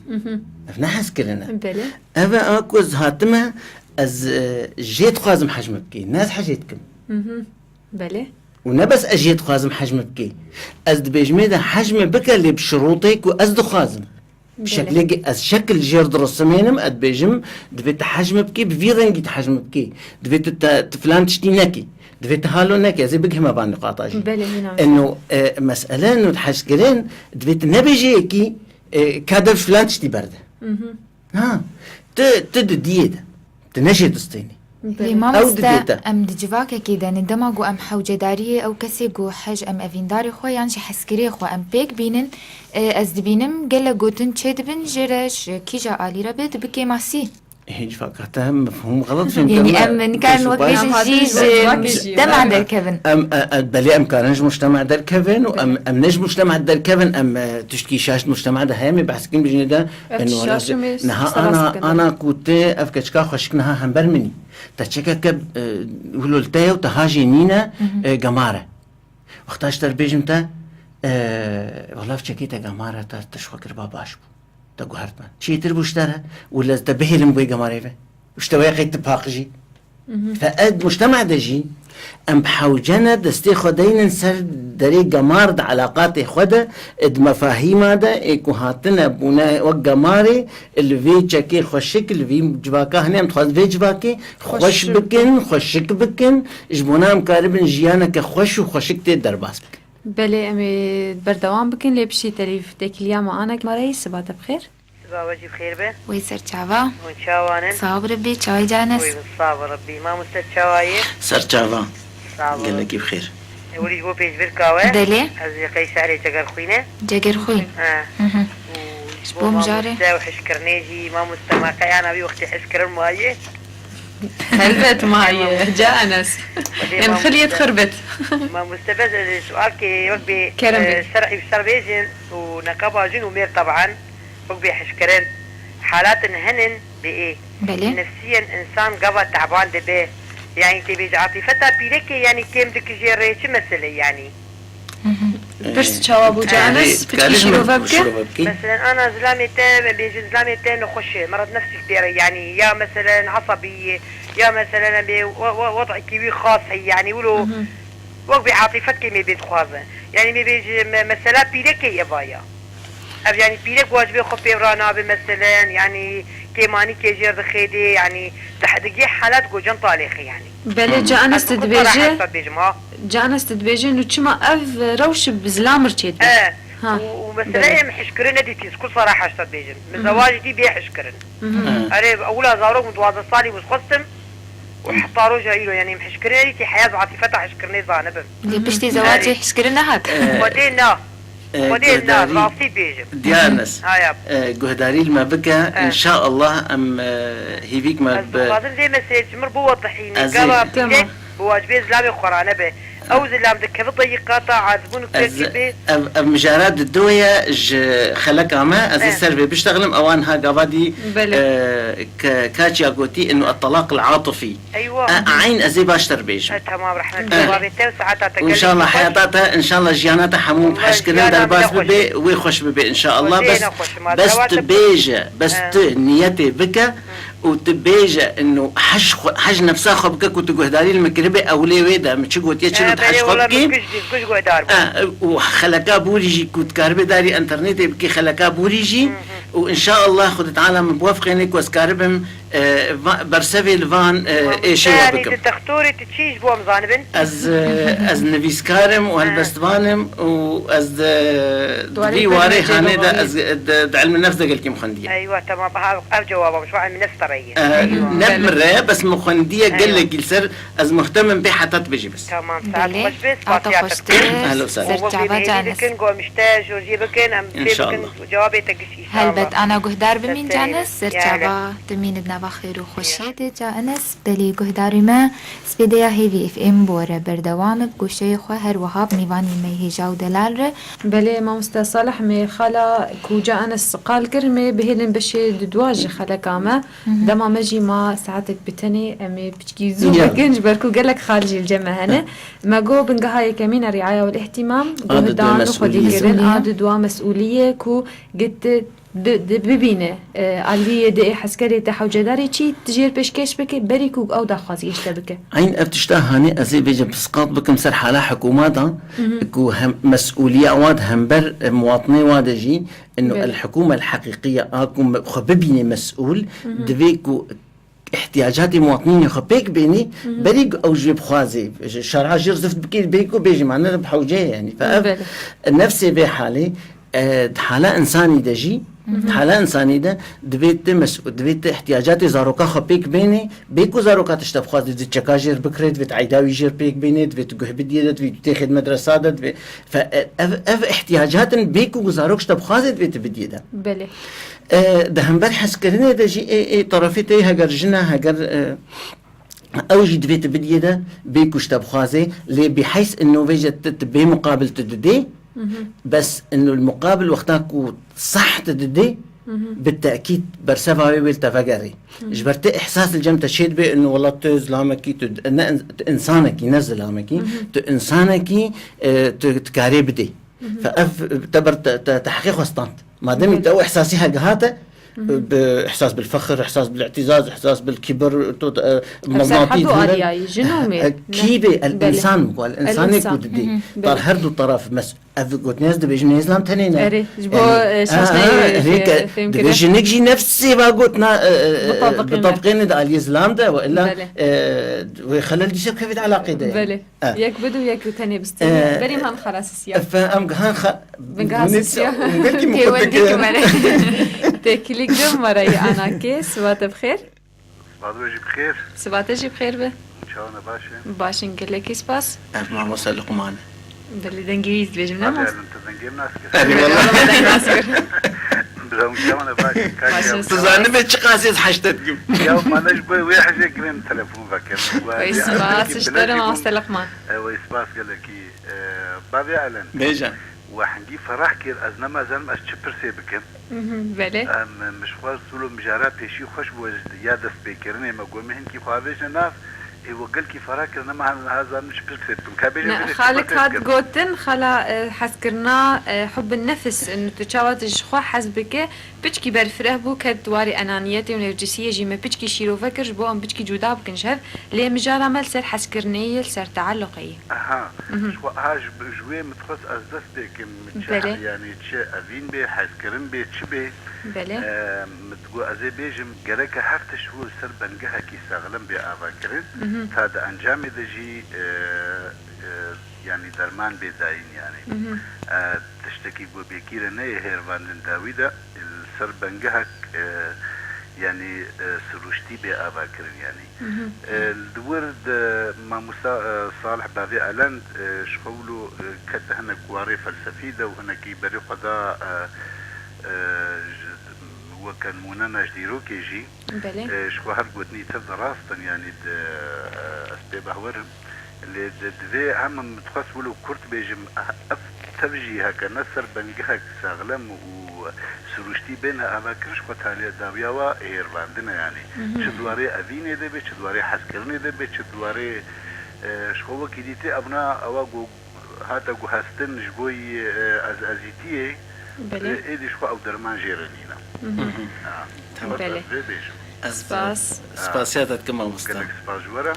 Mhm. Ev ne hezkirin e. Belê. Ev e a ku ez hatime, ez, e, jê dixwazim hej min bikî. Ne ez hejê dikim. Mhm. Belê. Û ne bes ez jê dixwazim hej min bikî. Ez dibêjimê de hej min bike lê bi şirûtê ku ez dixwazim. Belê. Şeklê ez şekil jêr dirisimênim, ez dibêjim, divê tu hej min bikî, bi vî rengî tu hej min bikî. Divê tu te, tu filan tiştî nekî. Divê tu halo nekî. Ez ê bigihime van nîqata jî. Belê, hîna wisa. Eno, e, mesele eno hejkirin, divê tu nebêjê yekî, e, ka dev ji filan tiştî berde. Mhm. Ha, tu, tu di diyê de. Tu ne jê distênî. Lê Ew mamoste, didê te. Em di civakekê de ne, dema ku em hewcedariyê ew kesê ku hej em evîndarê xwe yan jî hezkirê xwe em pêk bînin, e, ez dibînim gelek gotin çêdibin jê re ji kîja alî re be dibe kêmasî. Ê, civaka te mefhûm xelet fêm Yanî kir me. em nikarin wek bêjin jî ji mujtema derkevin. Em, e, e, belê em karin ji mujtema derkevin û em, Belê. em ne ji mujtema derkevin, em, e, tiştkî şaş di mujtema de heye, em ê behs dikin bijinê de, Ev e, tişt nû şaş û me niha serast ana, dikin. ana ku te ev keçika xweşik niha hember min î. Te çekeke, e, wilo li te ye û te ha jê nîne, Mhm. e, gemar e. Wexta ji te re bêjim te, e, wela ev çekê te gemar e, te, te ji xwe kiriba baş bû. Te guhert me. Çêtir bû ji te re, wila ez te bihêlim wê gemarê ve. Û ji te wê qey tu paqijî. Mhm. Fe ed mujtema de jî, em bi hewce ne destê xwe deynin ser derê gemar di elaqatê xwe de, di mefahîma de, ê ku hatine bûne wek gemarê, li vê çekê xweşik, li vî civaka hene, em dixwazin vê civakê Xweş xweş bikin. bikin, xweşik bikin, ji bona em karibin jiyaneke xweş û xweşik tê derbas bikin. Belê, em ê berdewam bikin, lê piştî telîf têkiliya me anek me re yî, siba te bi xêr. Siba we jî bi xêr be. Wê ser çava. Hûn çawan in? Sax bi Rebbî, çawê canes. Wê bi sax bi Rebbî. Mamoste çawa ye? Ser çava. Sax bi Gelekî bi xêr. E, wî ji bo pêşbirka we. Belê. Ez ji qey şehrê Cegerxwîn e. Cegerxwîn. He. Hı hı. Û ji Ji bo bo mijarê. mamoste û hişkirinê jî, mamoste ma qey ana vî wextî hişkirin maye. Helbet maye, ca Enes. Em xiliyet xirbet. Mamoste bes ez ê sualkê wek bê, Kerem e, bê. şer'î bi ser bêjin û neqeba jin û mêr teban wek bê hişkirin. Halatin hinin bê ê. Belê. Nefsiyen insan gava teban dibe. Yani tê bêje atîfeta pîrekê yani kêm dikije rê çi mesele yani? Hı hı. Pirs çawa bû, Ee, Canis? Piçkî şîrove bike. Meselen, ana zilamê te, me bêjin zilamê te nexweş e, merad nefsî tê re, yanî ya meselen esebî ye, ya meselen em bê we-, we-, wed'ekî wî xas heye, yanî wilo Hı hı. wek bê atîfetkê me bê dixwaze. Yanî me bêjin me-, mesela pîrekê ye va ya. Ev, yanî pîrek wacibê xwe pê ra nabe, meselen, yanî kêmanî kê jêr dixêdê, yanî di, digê halat gocen talêxê, yanî. Belê, Hı. Canis Ez tu bi kul dibêje, sarahet bêjim, ha. Canis tu dibêje, nû çima ev rewş bi zilamir çêdibe? E, Ha, û, û mesele belê. em hişkirin nedîtî, ez kul sarahet bêjim. Min Hı hı. zewacî dî bê hişkirin. Hı hı. Hı. Erê, ewila zarok min duwazdeh salî bû xwestim. Û heta roja îro, yanî em hişkirinê dîtî, heya ez atîfeta hişkirinê zanibim. Lê piştî zewacê hişkirin nehat. Ee, Xwedê na. ee, Xwedê na, guhdarî, rastî bêjim. Diyanes. Haya. Ee, guhdarî li me bike, Ee. înşaallah em, ee, hîvîk me Ez bi dixwazim vê meselê ji mir biwedihîne. Ez ê Gava Tamam. pîrek bi wacibê zilamê xwe rane be. Ew zilam dikeve teyîqata azbûn û Ez, kekî bê. ev, ev mijara di do ye ji xeleka me, ez ê Eh. ser vê biştexlim, ewan ha gava dî, Belê. eh, ke-, kaçya gotî, inu et-talaq el-atifî. Eywa. Eh, eyn ez ê baştir bêjim. Eh, tamam, rehmet Eh. babê te û saeta te Û gelek înşallah xweş. heyata te, înşallah jiyana te hemû Wallahî hejkirin jiyana derbas min ne xweş bibe, e. wê xweş bibe, înşallah. Wallahî Bes ne tu xweş e, ma bêje, zewacê bes min tu niyetê bike, û tu bêje, inu hej xwe, hej nefsa xwe bike ku tu guhdarî li min kiribe, ew lê wê de min çi gotiye, çi He, got hej belê, xwe wela min bikî. kuj dî, kuj guhdar bû. Eh, û xeleka borî jî ku dikaribe darî înternetê bikî, xeleka borî jî. Hı hı. Û înşaallah Xwedê Teala min biwefqêne ku ez karibim, E, va-, bersevê li van, e, êşê we bikim. Di textorê tu çi ji bo em zanibin? Ez, e, ez nivîskar im û helbestvan im û ez di, di vî warê hanê de ez, e, di, di ilmi nefs de gelkî min xwendiye. Eywa, tamam. Ha, ev cewaba min ji bo ilmi nefs de re ye. E, ne bi min re ye, bes min xwendiye gelekî li ser, ez muhtem im pê heta dibêjî bes. Tamam, saet xweş be, spasiya te dikim. Ehlen we sehlen. Û wek wê bi hêvî dikin, ku em ji te jor jê bikin, em fê bikin, cewabê te giş. Helbet, ana guhdar bimîn canis, ser çava dimîn di nava xêr û xweşiyê de. Ca Enes, belê guhdarî me, spêdeya Hêvî F M bi we re berdewam e, bi goşeyê xwe her wiha bi mîvanên me yê hêja û delal re. Belê, mamoste Salih, me xala ku ca Enes qal kir, me bihêlin beşê di dua ji xeleka me. Dema me jî ma saetek bi tenê, em ê piçkî zû bikin, ji ber ku gelek xal jî li cem me hene. Me got bingeha yekemîn a riaya û îhtîmam, guhdan û xwedîkirin, a di dua mesûlî ye ku git di, di bibîne, e, aliyê di ê heskerê te hewcedarê çî tu jêr pêşkêş bike, berî ku ew daxwaziyê ji te bike. Eyn ev tişta hanê ez ê vêce pisqat bikim ser hala hikûmeta, ku hem mesûliya wa di hember, e, muwatinê wa de jî, ino el hikûme el heqîqiye a ku me-, xwe bibîne mesûl, divê ku ihtiyacatê muwatinînê xwe pêk bênî, berî ku ew ji wê bixwazê, şer'a jêr zift bikê, berî ku bêjî, ma ne bi hewce ye, yanî. Fe ev nefsê vê halê, e, di hala insanî de jî, di hala insanî de divê tu mes-, divê tu ihtiyacatê zaroka xwe pêk bênê, bê ku zaroka tişte bixwazê, divê çeka jêr bikirê, divê tu eyda wî jêr pêk bênê, divê tu guh bidiyê de, divê tu têxê di medresa de, divê, fe, e, ev, ev ihtiyacat in, bê ku zarok tişte bixwazê, divê tu bidiyê de. Belê. E, di hember hezkirinê de jî ê, ê tarafê te heger jin e, heger, e, ew jî divê tu bidiyê de, bê ku ji te bixwazê, lê bîheys ino vêje tu, tu bê muqabil tu didê, bes ino li muqabil wexta ku sah tu didê, bi tekîd berseva wê wê li te vegerê. Ji ber tu ihsas li cem te çê dibe, ino wela tu zilamekî, tu ne in-, tu insanekî, ne zilamekî, tu insanekî, e, tu, tu karê bidê. Fe ev teber te, te, te heqê xwe stand. Mademî te ew ihsasî hege hate, bi ihsas bil fexr, ihsas bil îtizaz, ihsas bil kibir, tu, e, meznatî hemdu aliyayî, jin û mêr. E, kî bê, el insan ku, el insanê ku didê. Tar her du taraf mes-, ev gotinê ez dibêjim, nêzlam tenê ne. Erê, ji bo, e, şaşnayê fê-, fêmkirin. Divê jinik jî nefsê va gotina, e, e, bitabiqîne. Bitabiqîne di aliyê zilam de, we illa, e, wê xelel dîse kevê di alaqê de. Belê. E. Yek bid û yek tenê bistîne. E, berî em han xalasisiya. Fe em gihan xa-, binga sisiya. Belkî têwendî ki mere. Têkilîk de mere yî anakê. Siba te bi xêr. Siba te jî bi xêr. Siba te jî bi xêr be. Çawa ne, baş e? Baş in, gelekî spas. Ev mamoste Luqman e. Belê dengê wî dibêjim, ne mas? Hadi, tu dengê min nas kir. Erê, wala. Deng nas kir. Bila hûn çawa ne, baş in, kak. Baş in, spas. Tu zanî me çiqas ez heşte dikim. Ya, ma ne ji bo wê hejê girên telefon vekir. Wey spas, ji te re mamoste Luqman. E, wey spas gelekî. E, bavê Elen. Bêje. We hingî ferah kir, ez nema zanim ez çi pirsê bikim. Mhm, belê. Em, min ji xwe solo mijara pêşî xweş bû, ez ya destpêkirinê me got, min hinkî xwe avêjine nav, ê we gelkî ferah kir, nema niha zanim çi pirsê bikim. Ka bêje. Ne, bêje, Xalik hat gotin, xala, e, hezkirina, e, hubbin nefs, e, tu çawa tu ji xwe hez bike, piçkî berfireh bû, ket warê enaniyetê û nêrcisiyê jî me piçkî şîrove kir, ji bo em piçkî cuda bikin ji hev. Lê mijara me li ser hezkirinê ye, li ser tealluqê ye. Aha. Mhm. Ji xwe, aha, ji, ji wê min dixwest ez dest pê kim, çi, belê, yanî çi evîn bê, hezkirin bê, çi bê. Belê. E, min digot ez ê bêjim, gereke her tişt wilo li ser bengehekî saxlem bê avakirin, mhm, ta di encamê de jî, e, e, yanî derman bê dayîn yanî. Mhm. E, tiştekî ku bêkîr e neyê hêrvandin dawî de, li ser bengehek, e, yanî, e, sirûştî bê avakirin yanî. Mhm. E, li wir de mamosta, e, Salih bavê Elen, e, ji xwe wilo, e, ket hinek warê felsefî de û hinekî berê xwe da, e, e, ji, weke nimûne ne ji dîrokê jî. Belê. E, ji xwe her gotinî tev de rast in, yanî di, e, ez pê behwer im. Lê di, divê em, em dixwest wilo kurt bêjim, ev tev jî heke ne ser bengehek saxlem û sirûştî bêne avakirin, ji xwe talê dawiya wa hêrvandin e, yanî. Mhm. Çi di warê evînê de be, çi di warê hezkirinê de be, çi di warê, e, ji xwe wekî dîtê, evna ewa ku hate guhestin ji bo yî, e, ez-, ezîtiyê, belê, e, êdî ji xwe ew derman jê re nîne. Mhm. Ha. Belê. Ez vê bêjim. Ez, spas, e, spasiya te dikim, mamoste. Gelek spas ji we re.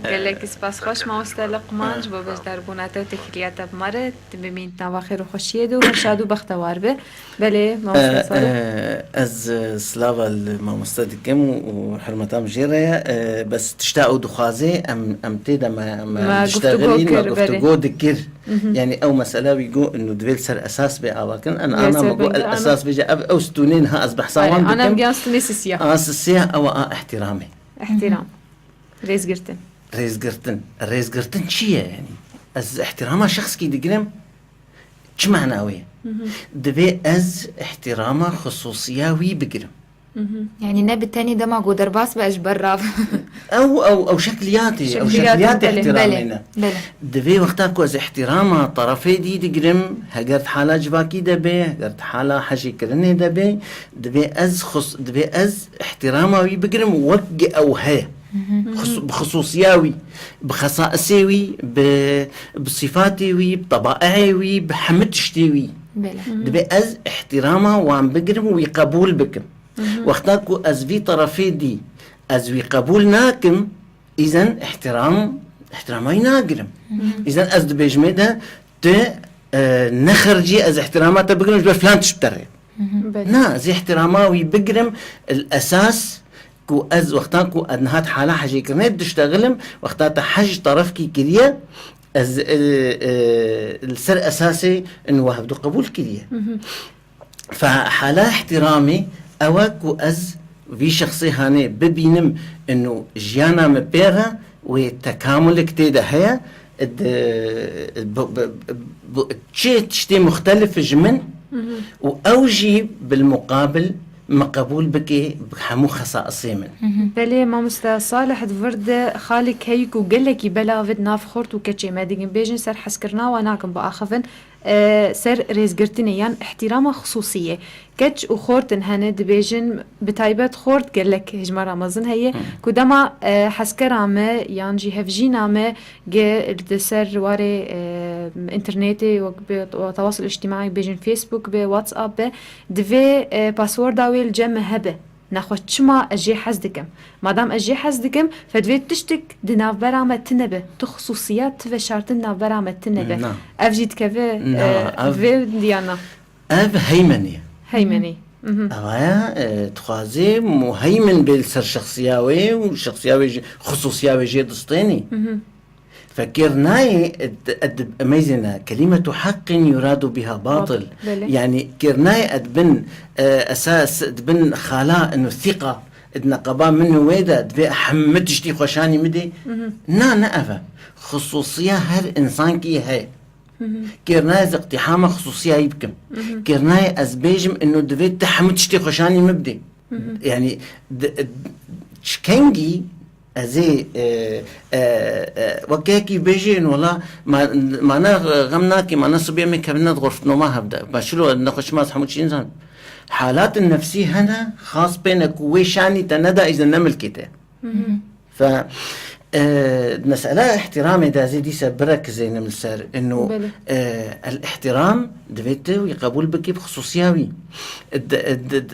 Gelek spas xweş, mamoste Liqman, ji bo beşdarbûna te û têkiliya te bi me re. Te bimîn di nava xêr û xweşiyê de û her şad û bextewar be. Belê, mamoste Salih. Eh, ez, eh, slava li mamoste dikim û, û hurmeta min jê re ye. Eh, bes tişta ew dixwaze, em, em tê de me, me Me diştexilîn, guftûgo me kir, belê. Guftûgo dikir. Mhm. Yani ew mesela wî got, inu divê li ser esas bê avakin. En Divê ana ser me got, bingî el ana. Esas bêje, ev, ew stûnên ha ez behsa Belê, wan ana dikim. Giyan stûnê sisiya. A sisiya, ew a ihtiramê. Ihtiram. Rêzgirtin. Rêzgirtin. Rêzgirtin çi ye yani? Ez ihtirama şexskî digirim, çi mana wê ye? Divê ez ihtirama xisûsiya wî bigirim. Yani ne bi tenê dema ku derbas be ez ji ber rav. Ew, ew, ew şekliyatê, ew Şekliyatê, şekliyatê belê. Ihtiramê Belê, ne. Belê. Divê wexta ku ez ihtirama tarafê dî digirim, heger di hala civakî de be, heger di hala hejêkirinê de be, divê ez xus-, divê ez ihtirama wî bigirim wek ew heye. Xus-, bi xisûsiya wî, bi xesaisê wî, bi, bi sîfatê wî, bi tebaîê wî, bi hemû tiştê wî. Belê. Divê ez ihtirama wan bigirim û wî qebûl bikim. Wexta ku ez vî tarafê dî, ez wî qebûl nakim, îzen ihtiram, ihtirama wî nagirim. Îzen ez dibêjimê de tu, e, nexercî ez ihtirama te bigirim ji ber filan tişt bi te re. Belê. Na, ez ihtirama wî bigirim, el esas ku ez wextan ku ez niha di hala hejêkirinê diştexilim, wexta te hej tarafkî kiriye, ez, e, e, li ser esasê inu we hevdu qebûl kiriye. Fe hala ihtiramê ew e ku ez vî şexsê hanê bibînim inu jiyana min pê re wê tekamulek tê de heye, di, bi, bi, bi, çi tiştê muxtelif ji min û ew jî bilmuqabil min qebûl bike bi hemû xesaisê min. Belê, mamoste Salih, di vir de xalek heyî ku gelekî belav e di nav xort û keçê me digin, bêjin ser hezkirina we nakin biaxivin, e, ser rêzgirtinê yan ihtirama xisûsiyê. Keç û xortin hene dibêjin, bi taybet xort gelek hejmara mezin heye, Hı. ku dema, e, hezkera me yan jî hevjîna me ge li ser warê, e, înternetê, wek bi tewasul îctimaî bêjin, Facebook be, WhatsApp be, divê, e, passworda wê li cem me hebe. Nexwe çima ez jê hez dikim? Madam ez jê hez dikim, fe divê tiştik di navbera me tune be. Tu xisûsiyet, tu veşartin navbera me tune be. Na. Ev jî dikeve, Na, e, ev vê diya na. Ev heymenê. Heymenê. Mhm. Ev aya, e, dixwaze muheymin bê li ser şexsiya wê û şexsiya wê jî, xisûsiya wê jê distênî. Mhm. Fe kêr nayê, e, e, emeyzêne, kelimetu haqqin yuradu biha batil. Batil, belê. Yani kêr nayê e di bin, e, esas, di bin xala inu thîqa, e, di neqeba min û wê de, divê hemû tiştî xweşanî min dê. Mhm. Na, ne ev e. Xisûsiya her însankî heye. Mhm. Kêr nayê ez îqtîhama xisûsiyayî bikim. Mhm. Kêr nayê ez bêjim, inu divê tu hemû tiştê xweşanî min bidê. Mhm. Yani, di, di, çi kengî ez ê, e, e, e, wek yekî bêjin, wela ma, ma ne xem nake, ma ne sibê em ê kevine di xurftinoma hev de. Ma çilo, nexwe çima ez hemû çî nizan. Halatên nefsî hene, xas pê ne ku wê şanî te neda, îzin ne milkê te. Mhm. Fe, e, mesela ihtiramê de ez ê dîsa birekizênim li ser, inu, Belê. e, el ihtiram divê tu wî qebûl bikî bi xisûsiya wî. Di, di, di,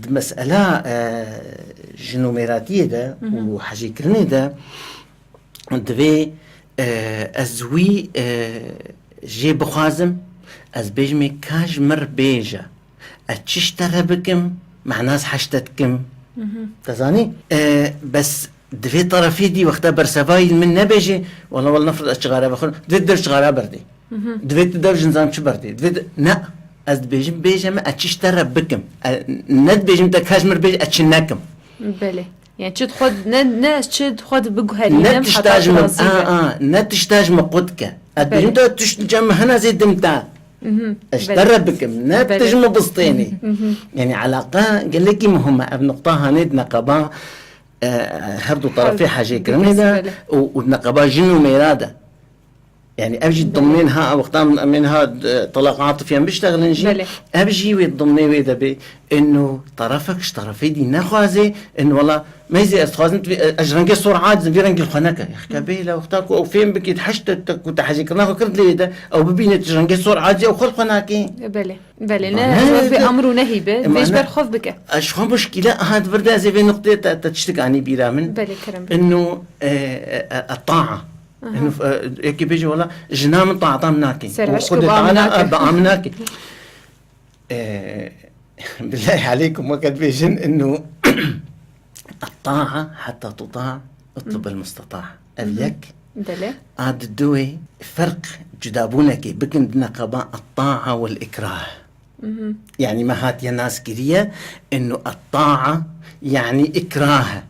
di mesela, e, jinûmêratiyê de Mhm. û hejêkirinê de divê, e, ez wî, e, jê bixwazim, ez bêjimê ka ji min re bêje. Ez çi ji te re bikim, mana ez heş te dikim. Mhm. Te zanî? E, bes divê terefê dî wexta bersevayî li min nebêje, wela, wela nefret ez çixare vexwim, divê tu dev çixara berdê. Mhm. Divê tu dev ji nizam çi berdê. Divê tu, ne, ez dibêjim bêje min, ez çi ji te re bikim. E, ne dibêjim te ka ji min re bêje, ez çi nekim. Belê. Yani çi dixwe, ne, ne çi dixwe biguherînim, Ne tişta heta ji min, razî a, be. a, ne tişta ji min qut ke. Ez Belê. dibêjim te tu ji cem min hene zê dim te. Mhm. Ez ji Belê. te re bikim, ne Belê. tu ji min bistênî. Mhm. Yani alaqa gelekî muhim e. Ev nuqta hanê di neqeba, e, her du terefê Her hejêkirinê de belê. û, û di neqeba jin û mêra de. Yani ev jî dimnên ha, wexta em ên ha, e, telaq atifiyan biştexilin jî, Belê. ev jî wê dimnê wê de bê, inu terefek ji terefê dî nexwaze, in wela meyzê ez dixwazim tu vê, e, ez ji rengê sor acizim, vê rengê xwe neke. Yexke bê le wexta ku ew fêm bikît, heşt te, te, ku te hejêkirina xwe kir dilê de, ew bibîne tu ji rengê sor acizî, ew xwe li xwe nakê. Belê. Belê, ne, ne, ez wek bê ne, emr û nehî be, e, vê ji ber xwe bike. Ez ji xwe muşkîle, aha, di vir de ez ê vê nuqtê te, te tiştik anî bîra min. Belê, kerem. Inu, e, e, e, e, taa. Aha. Inu, e, yekî bêje, wela, jina min taata min nake. Ser û eşk xwe û dê ba min taana, nake. E, ba min nake. E, billahi aleykum, weke dibêjin, inu, الطاعة حتى تطاع، اطلب المستطاع. Ev Mhm. yek. Belê. A di duwê ferq cudabûnekê bikin di neqeba الطاعة والإكراه. Mhm. Yani me hatiye nas kiriye, inu الطاعة yani ikrah e.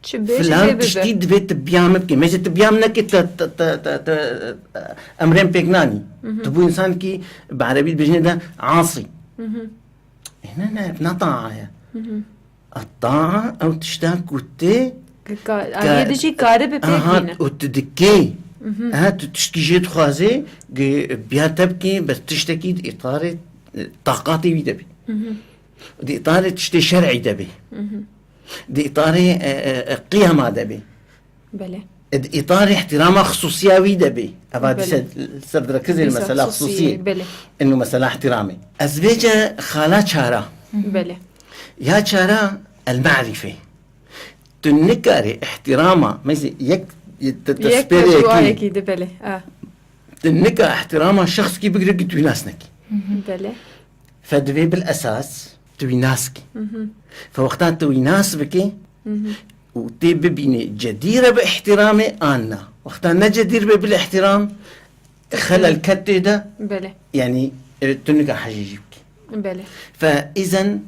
Çi bê, çi Filan bê bibe. tiştî divê tu biya min bikî. Mece tu biya min nekî, te, te, te, te, te, emrên pêk nanî. Mhm. Tu bû însanekî bi erebî dibêjinê de asî. Mhm. E, ne, ne, ne taa ye. Mhm. A taa ew tişta ku tê Ka-, ka-, aliyê dijî karibe pêk aha, bîne. û tu dikê. Mhm. Ha, tu tiştkî jê dixwazê, ge-, biya te bikê, ber tiştekî di îtarê, e, taqatê wî de bî. Mhm. Di îtarê tiştê şer'î de bî. Mhm. Di îtarê, e, e, e, qiyema de bî. Belê. Di îtarê îhtîrama xisûsiya wî de bî. Eva Belê. dîse ser direkizê Dîsa mesela xisûsiyê, xisûsiyê. belê. Inu mesela îhtîramê. Ez vêce xala çara. Belê. Ya çara el-ma'rife. Tu nikarî îhtîrama, mesela yek te, te Yek spêrê yekî. mecmuayekî de, belê. Ah. Tu nika îhtîrama şexskî bigire ki tu wî nas nekî. Belê. Fe divê bil esas tu wî nas kî. Mhm. Fe wexta tu wî nas bikî Mhm. û tê bibînê cedîr e bi îhtîramê an na. Wexta ne cedîr be bil îhtîram, xelel ket tê de. Belê. Yani, e, tu nika hejê jî bikî. Belê. Fe îzen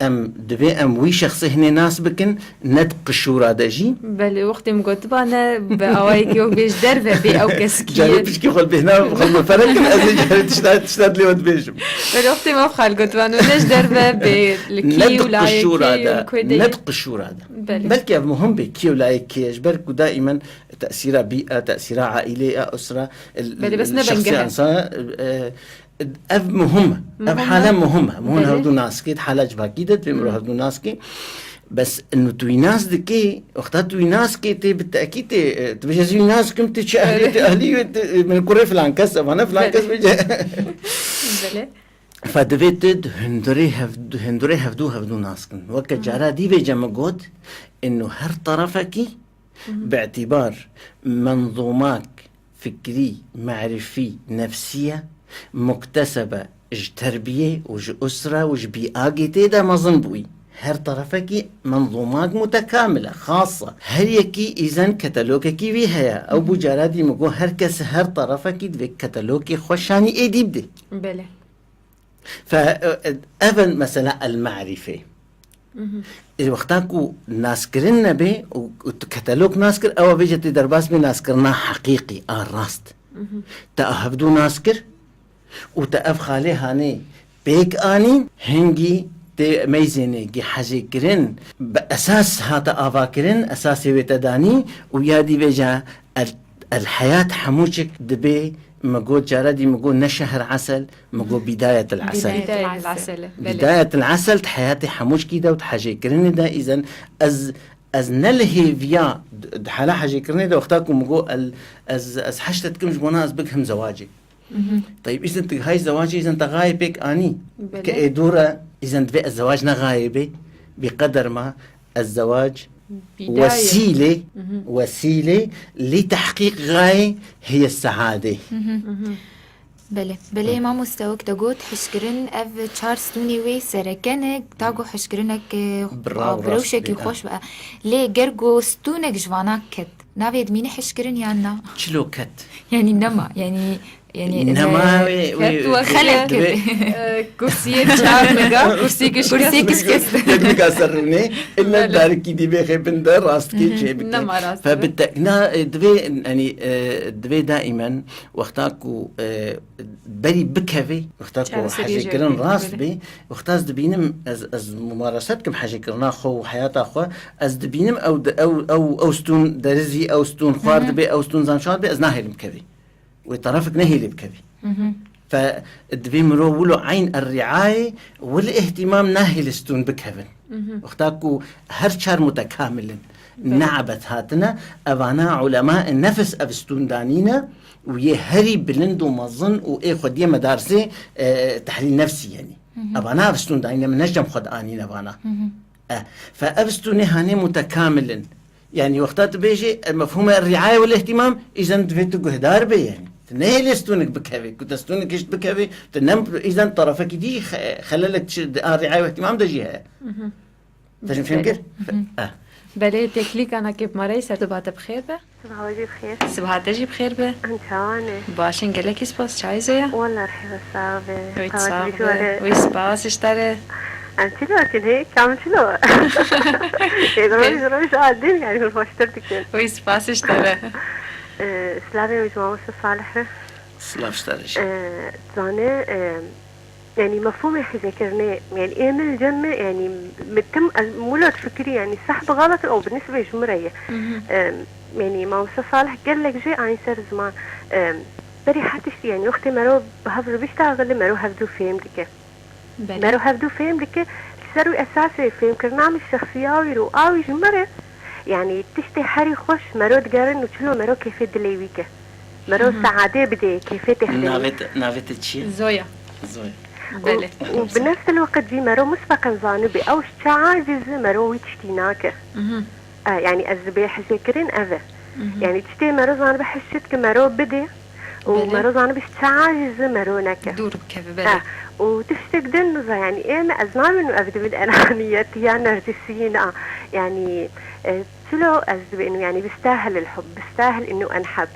em divê em wî şexsê hinê nas bikin, ne di qişûra de jî. Belê, wextê min gotiba ne bi awayekî wek bê ji derve bê ew kes kî Carê ye. pişkî xwe bêhna xwe bi ferek kin, ez ê carê tişta, tişta dilê we dibêjim. Belê, wextê me xal gotiba ne ji derve bê li Ne kî di û layê qişûra kî de, û li ku de ne ye. di qişûra de. Belê. Belkî ev muhim bê, kî û layê kê ye, ji ber ku daîmen tesîra bî-, e, tesîra aîlê, e, usra, el-, Belê, bes ne şexsê bengeh e. ensa, e, Ev muhim e. Ev Muhim hale e. muhim e. Hûn Belê. hevdû nas kê, di hala civakî de divê mirov Hmm. hevdû nas kê. Bes inu tu wî nas dikê, wexta tu wî nas kê, tê bi tekî tê, e, tu bêje, "Ez wî nas kim, tê çi ehlî, Belê. tê ehlî wê, tê, e, min kurê filan kes, evane filan kes Belê. bêje." Belê. Fe divê tu di hundirê hev-, hundirê hevdû hevdû nas kin. Weke Hı hı. cara dî vêce min got, inu her terefekî Mhm. Bi îtîbar menzûmak fikrî, merifî, nefsî ye, muktesebe ji terbiyê û ji usra û ji bîagê tê de mezin bûyî. Her terefekî menzûmak mutekamil e, xas e. Her yekî îzen ketelokekî wî heye. Ew bû cara dî min got, her kes her terefekî divê ketelokê xwe şanî êdî bidê. Belê. Fe, e, e, ev e mesela el-ma'rîfe. Mhm. E, wexta ku naskirin nebe û, û tu ketelok nas kir, ew vêce tê derbas bê naskirina heqîqî, a rast. Mhm. Te a hevdû nas kir û te ev xalê hanê pêk anî, hingî tê meyzênê gî hejêkirin, bi esas hate avakirin, esasê wê te danî û ya dî vêce el, el heyat hemûçik dibê, min got cara dî, min got ne şehr esel, min got bîdayet el esel. Bîdayet el esel, belê. Bîdayet el esel di heyatê hemûçkî de û di hejêkirinê de îzen ez, ez ne li hêviya d-, di hala hejêkirinê de wexta ku min got el, ez, ez heşte dikim ji bona ez bigihim zewacê. Mhm. Teyb, îzen tu hay zewacê, îzen te gayê pêk anî. Belê. Ke ê dûr e, îzen divê ez zewac ne gayê bê, bî qeder ma ez zewac Bîdayê. wesîlê, Mhm. wesîlê lî tehqîq gayê heye seadê. Mhm. Mhm. Belê. Belê, Hı. mamoste, wek te got, hişkirin ev çar stûnê wê sereke ne, ta ku hişkirinek, e, Bi raw bi rewşekî rast bê, xweş ha. be. Lê ger ku stûnek ji vana ket, navê dimîne hişkirin yan na? Çilo ket. Yanî nema, yanî, yanî, Nema e, wê, wê, ket wê, we xelek divê kete. E, kursiyê çar niga, kursiyê kişkest. Kursiyê kişkest. Yek niga ser rûnê, illa Belê. darikî dî bêxê bin de rast kê Hı hı. çê bike. Nema rast Fe be. bi te-, na, e, divê, yanî, e, divê daimen wexta ku, e, berî bikevê, wexta ku Çareserî hejêkirin jê rast bike. bê, wexta ez dibînim, ez, ez mumarese dikim hejêkirina xwe û heyata xwe, ez dibînim ew di-, ew, ew, ew stûn derizî, ew stûn xwar Hı hı. dibê, ew stûn zanşar bê, ez nahêlim kevê. Wê terefek nehêlê bikevî. Fe divê mirov wilo eyn er riayê, wil ihtimam nahêlê stûn bikevin. Wexta ku her çar mutekamil in, ne ebed hatine, evana ulema nefs ev stûn danîne û yê herî bilind û mezin û ê xwediyê medarsê, e, tehlîl nefsî yenî. Evana ev stûn danîne, min ne cem xwe de anîne vana. E, fe ev stûnê hanê mutekamil in. Yani wexta tu bêjê, e, mefhûme riaye wal ihtimam, îzen divê tu guhdar bê yani. Tu nehêlê stûnik bikevê, ku te stûnik hişt bikevê, tu nem, îzen tarafekî dî xe-, xelelek çi di a riaye û ihtimam de jî heye. Te jî fêm kir? E. Belê, têkilîka nakê bi me re, ser tu bate bi xêr be. Sibaha jî bi xêr. Sibaha te jî bi xêr be. Em çawan e? Baş in, gelekî spas. Çayê Zoya? Wala rihê we sax be. Wî sax be. Wî spas ji te re. Em çilo dikin hê? Kamil çilo? Ê, roj, roj a din, yani, hûn xweştir dikin. Wî spas ji te re. Ee, silavê min ji mamoste Salih re. Silav ji te re jî. Ee, zane, ee, Yani mefhûmê hizêkirinê, yani ê min li cem me, yani min tim, ez mûla difikirî, yani seh bi xelet ew bi nisbê ji min re ye. Em, yani Mamoste Salih gelek jê anî ser ziman. Em, berî her tiştî, yani wextê mero bi hev re biştaxile, mero hevdû fêm dike. Belê. Mero hevdû fêm dike, li ser wî esasê fêmkirina min şexsiya wî re û a wî ji min re, yani tiştê herî xweş mero digerin û çilo mero kêfê dilê wî ke. Mero saadê bidê, kêfê tê xwedê. Navê te, navê te çi ye? Zoya. Zoya. Belê. Û, û bi nefs el weqt jî mero musbeqen zanibê, ew ji çi aciz e, mero wî tiştî nake. E, yani ez dibê hizêkirin ev e. Yani tiştê mero zanibe hizçit ki mero bidê û mero zanibe ji çi aciz e, mero neke. Dûr bikeve, belê. E, û tiştek din niza, yani ê me ez nabînim ev dibin enaniyet ya nercisiyîn a. Yani, e, çilo ez dibê inu, yani bistahil el hub, bistahil inu enheb.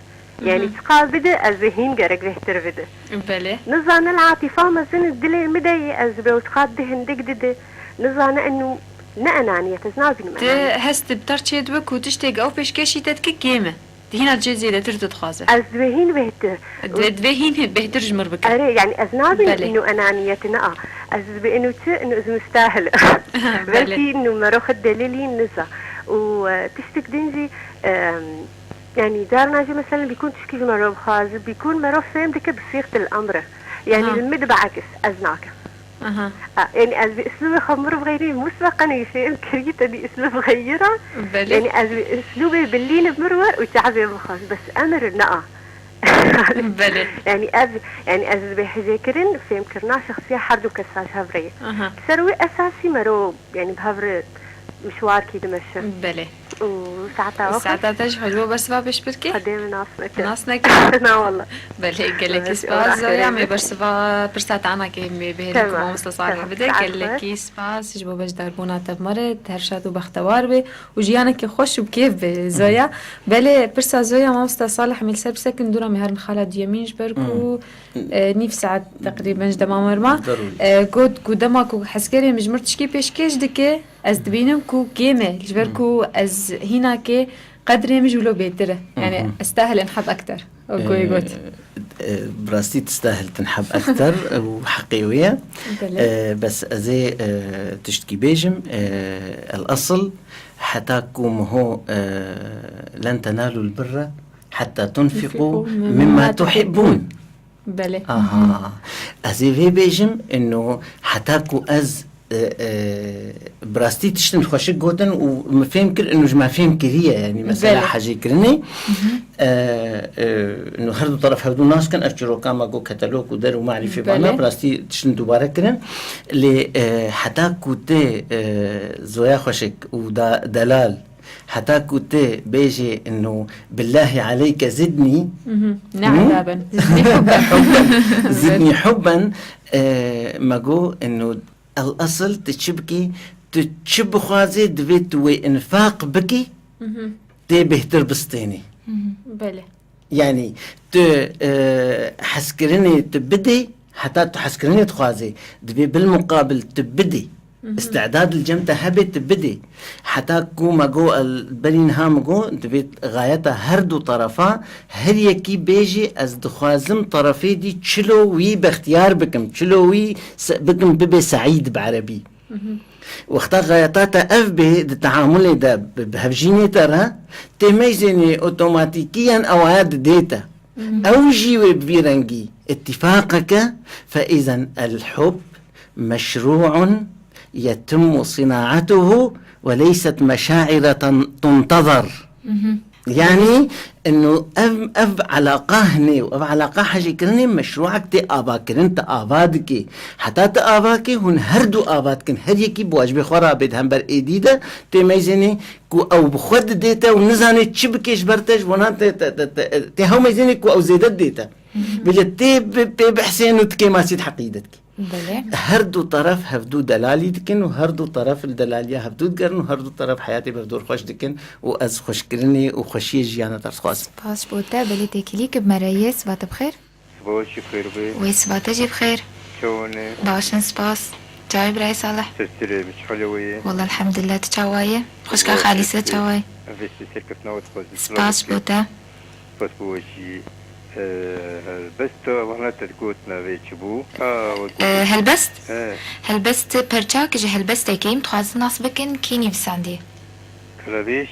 Yani çiqas bide, ez ê hîn gerek bêhtir bide. Belê. Nizane li atîfa mezin dilê min de ye, ez dibê û çiqas di hindik dide. Nizane inu ne enaniyet, ez nabînim enaniyet. Te hest bi ter çê dibe ku tiştêk ew pêşkêşî te dike kêm e. Di hîna cê zêdetir tu dixwaze. Ez dibê hîn bêhtir. Dibê, dibê hîn bêhtir ji mir bike. Erê, yani ez nabînim inu enaniyet ne a. Ez dibê inu çi, inu ez mistahil. Belê. Belkî inu mero xwe delilî niza. Û, e, tiştek din jî, e, Yani, carna jî, meselen, bîkûn tişkî ji mero bixwaze, bîkûn mero fêm dike bi sîxtil emre. Yani, li min dibe ekis, ez nakim. A, yani, ez bi islûbê xwe mirov xeyrî musbeqen wî fêm kirî, te dî islûb xeyira. Belê. Yani, ez bi islûbê bilînim mirov wer û çavê bixwaz, bes emir ne a. Belê. Yani, ev, yani, ez dibê hizêkirin, fêmkirina şexsiya her du kesa ji hev re ye. Bi ser wî esasî mero, yani, bi hev re mişwarkî dimeşin. Belê. Û saeta we xweş. Saeta te jî xweş bo, bersiva pêşbirkê? Xwedê min nas neke. Nas neke? Na wala. Belê, gelekî spas. Zoya, me bersiva pirsa te anakê me bihêlin ku mamoste Salih bide. Gelekî spas ji bo beşdarbûna te bi me re. Her şad û bextewar be û jiyanekî xweş û bi kêf be, Zoya. Belê, pirsa Zoya, mamoste Salih, me li ser bisekin dûra me herin xala duyemîn ji ber ku, e, nîv saet teqrîben ji dema me re ma. E, got ku dema ku hezkerê min ji mir tişkî pêşkêş dike, ez dibînim ku kêm e, ji ber ku ez hînakê qedrê min ji wilo bêtir e. Yani, estahil enheb ekter. Wek ku wê got. E, e, bi rastî tistahil tinheb ekter û heqê wê ye. Belê. E, bes ez ê, e, tiştkî bêjim, e, el asıl heta ku miho, e, len tenalul birra heta tunfiqu mimma tuhibbun. Belê. Aha. Ez ê vê bêjim, ino heta ku ez, e, e, bi rastî tiştin xweşik gotin û min fêm kir, ino ji me fêm kiriye, yani mesela hecêkirinê. E, e, ino her du taraf hevdu nas kin, ev çiroka me got ketelok û der û marîfê bana, bi rastî tiştin dubare kirin. Lê, e, heta ku tê, e, zoya xweşik û da, delal, heta ku tu bêjê ino "Billahî aleyke zidnî", ne ezaben. Zidnî hubben. Zidnî hubben, e, me got ino el asıl tu çi bikî, tu çi bixwazê divê tu wê infaq bikî, tê bêhtir bistênî. Belê. Yani tu, e, hezkirinê tu bidê, heta tu hezkirinê dixwazê, divê bil muqabil tu bidê. Îstidad li cem te hebe tu bidê. Heta ku me got el, berî niha me got, divê gayeta her du terefa, her yekî bêjê, ez dixwazim terefê dî çilo wî bextiyar bikim, çilo wî se-, bikim bibe seîd bi erebî. Wexta gayeta te ev bê di teamulê de bi, bi hevjînê te re, tê meyzênê otomatîkiyen ewaya didê te. Ew jî wê bi vî rengî îtîfaqeke, fe îzen el hub meşrû'un yetimmu sînaetuhu ve leyset meşaire ten-, tuntezar. Yanî, inu ev, ev eleqa hinê û ev eleqa hejêkirinê meşrû'ek tê avakirin, te ava dikê. Heta te ava kê, hûn her du ava dikin. Her yekî bi wacibê xwe rabê di hember êdî de, tê meyzênê ku ew bi xwe didê te û nizanê çi bikê ji ber te, ji bona te, te, te, te, tê hew meyzênê ku ew zêde didê te. Vêce tê bi-, pê bihsên û tu kêmasî di heqî de dikî. Belê. Her du teref hevdû delalî dikin û her du teref li delaliya hevdû digerin û her du teref heyatê berdor xweş dikin û ez xweşkirinê û xweşiyê jiyana te dixwazim. Spas bo te, belê têkilî ki bi me re yê, siba te bi xêr. Siba we jî bi xêr be. Wê siba te jî bi xêr. Çawan e? Baş in, spas. Çawa yî birayê Salih? Ser serê min, çi halê we ye? Wela elhamdulillah, tu çawa yî? Xwişka Xalîse çawa yî? Em vê serkeftina we dixwazin. Spas bo te. Spas bo we jî. E, helbesta wana te digot navê çi bû? Ha, we got. E, helbest? He. Helbest perçak ji helbestekê em dixwazin nas bikin kî nivîsandiye? Kala bêj.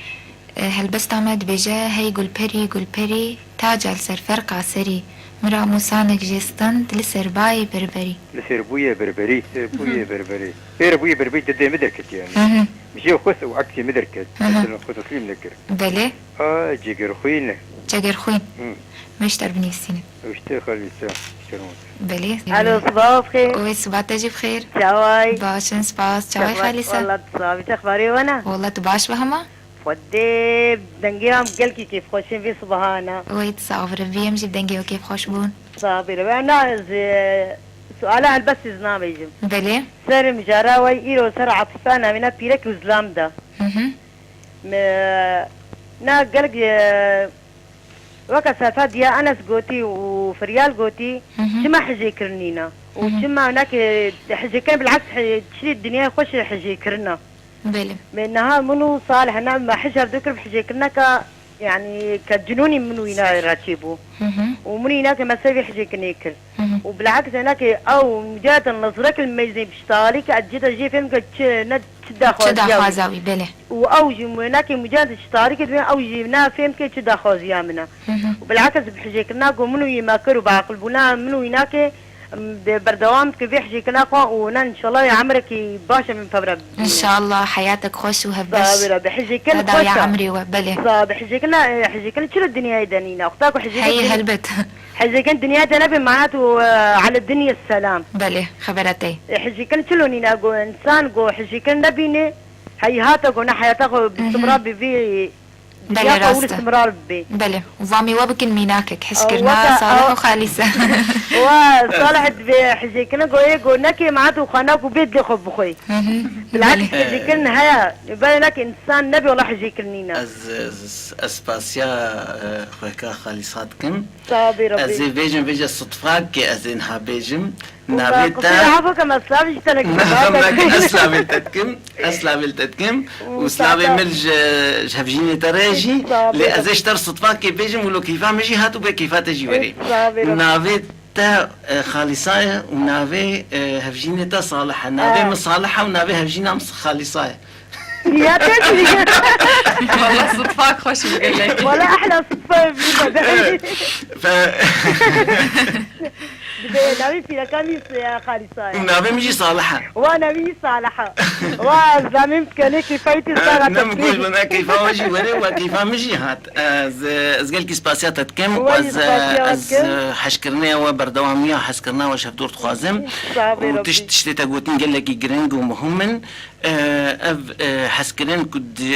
E, helbesta me dibêje, hey gulperî, gulperî, taca li ser ferqa serî, min ra mûsanek jê stand li ser bayê berberî. Li ser bûyê berberî, ser bûyê berberî. Pêre bûyê berberî didê min derket yani. Hı hı. Ji xwest û aksê min derket. Hı hı. Mesela xwe teslîm nekir. Belê. A, Cegerxwîn e. Cegerxwîn. Hı. Me ji te re binivîsînin. Ew işte Xalîsa, işte Rûn. Belê. Alo, siba xêr. Oy, siba te jî bi xêr. Çaway? Baş in, spas. Çaway Xalîsa? Wala tu sabî, te xbarê we ne? Wala tu baş be hema? Xwedê dengê em gelkî kêfxweşin vê sibahana. Oy, tu sax bî, em jî bi dengê we kêfxweş bûn. Sax bî, we na ez, e, suala helbestî ez nabêjim. Belê. Ser mijara we îro ser Efîfa navîna pîrek û zilam de. Hı hı. Me, na gelek, e, weke Sefadiya Enes gotî û Firyal gotî, hı hı, çima hijêkirin nîne? Û, hı hı, çima neke hijêkirin, bilaks he-, çirê dinyayê xweş hijêkirin e. Belê. Me niha min û Salih ne me hij hevdu kir bi hijêkirineke, yanî ke cinûnî min û wîna re çêbû. Hı hı. Û min û wîna ke me ser vê hijêkirinê kir. Hı hı. Û bilaks wênakê ew mucahidan lezrek li meyzê bi ştalî ke ez cida jê fêm ke çi, ne çi daxwaziya wî. Çi daxwaza wî, belê. Û ew jî wênakê mucahidan ştalî ke dibên ew jî ne fêm ke çi daxwaziya min e. Hı hı. Û bilaks bi hijêkirina ku min û wî me kir û bi aqilbûna min û wînakê, em, dê berdewam dikin vê hijêkirina xwe û ne înşallah wê emrekî baş em ê pevre bibînin. Înşallah heyatek xweş û hevbeş. Sabî re, bi hijêkirin xweş e. Te dawiya emrê we, belê. Sabî, hijêkirina, e, hijêkirin çilo dinyayê de nîne. Wexta ku hijêkirin Heyî, din-, helbet. Hijêkirin dinya de nebe, manat û, e, ala dinya selam. Belê, xebera te ye. E, hijêkirin çilo nîne, go însan go hijêkirin nebîne, heyhata go ne heyata xwe bi istimrar bi vî, belê, dinya xwe wir rast e. Istimrar bibe. Belê, û va me we bikin mînakek, hişkirina Salih û Xalîse. Wa Salih divê hijêkirin go yê go neke manat û xana ku bê dilê xwe bixwe. Hı hı. Bilaks, belê, hijêkirin heye, belê neke însan nebe wela hijêkirin nîne. Ez, ez, ez spasiya, e, xweka Xalîsa dikim. Sabî Rebî. Ez ê bêjim, vêce sutfak ke ez ê niha bêjim. Navê te. Qisê hafo ke me slavê ji te nekim. Nake, ez slavê te dikim. Ez slavê te dikim. Û slavê min ji, ji hevjînê te re jî. Lê ez ê ji te re sutfakê bêjim û lo keyfa min jî hat û bê keyfa te jî werê. Navê te, e, Xalîsa ye û navê, e, hevjînê te Salih e. Navê min Salih e û navê hevjîna min Xalîsa ye. Ya te jî. Wala sutfak xweş bû gelek. Wala ehla sutfa ye. Fe- Dibê navê pîreka min, e, Xalîsa ye. Navê min jî Salih e. Wa navê wî Salih e. Wa ez damê min dikenê keyfa wî tê sara. Ne min goş bû, ne keyfa we jî were, we keyfa min jî hat. Ez, ez gelkî spasiya te dikim. Wa ez, spasiya we dikim. Ez hezkirinê we, berdewamiya hezkirina we ji hevdor dixwazim. Û tişt, tiştê te gotin gelekî giring û muhim in. E, ev, e, hezkirin ku di,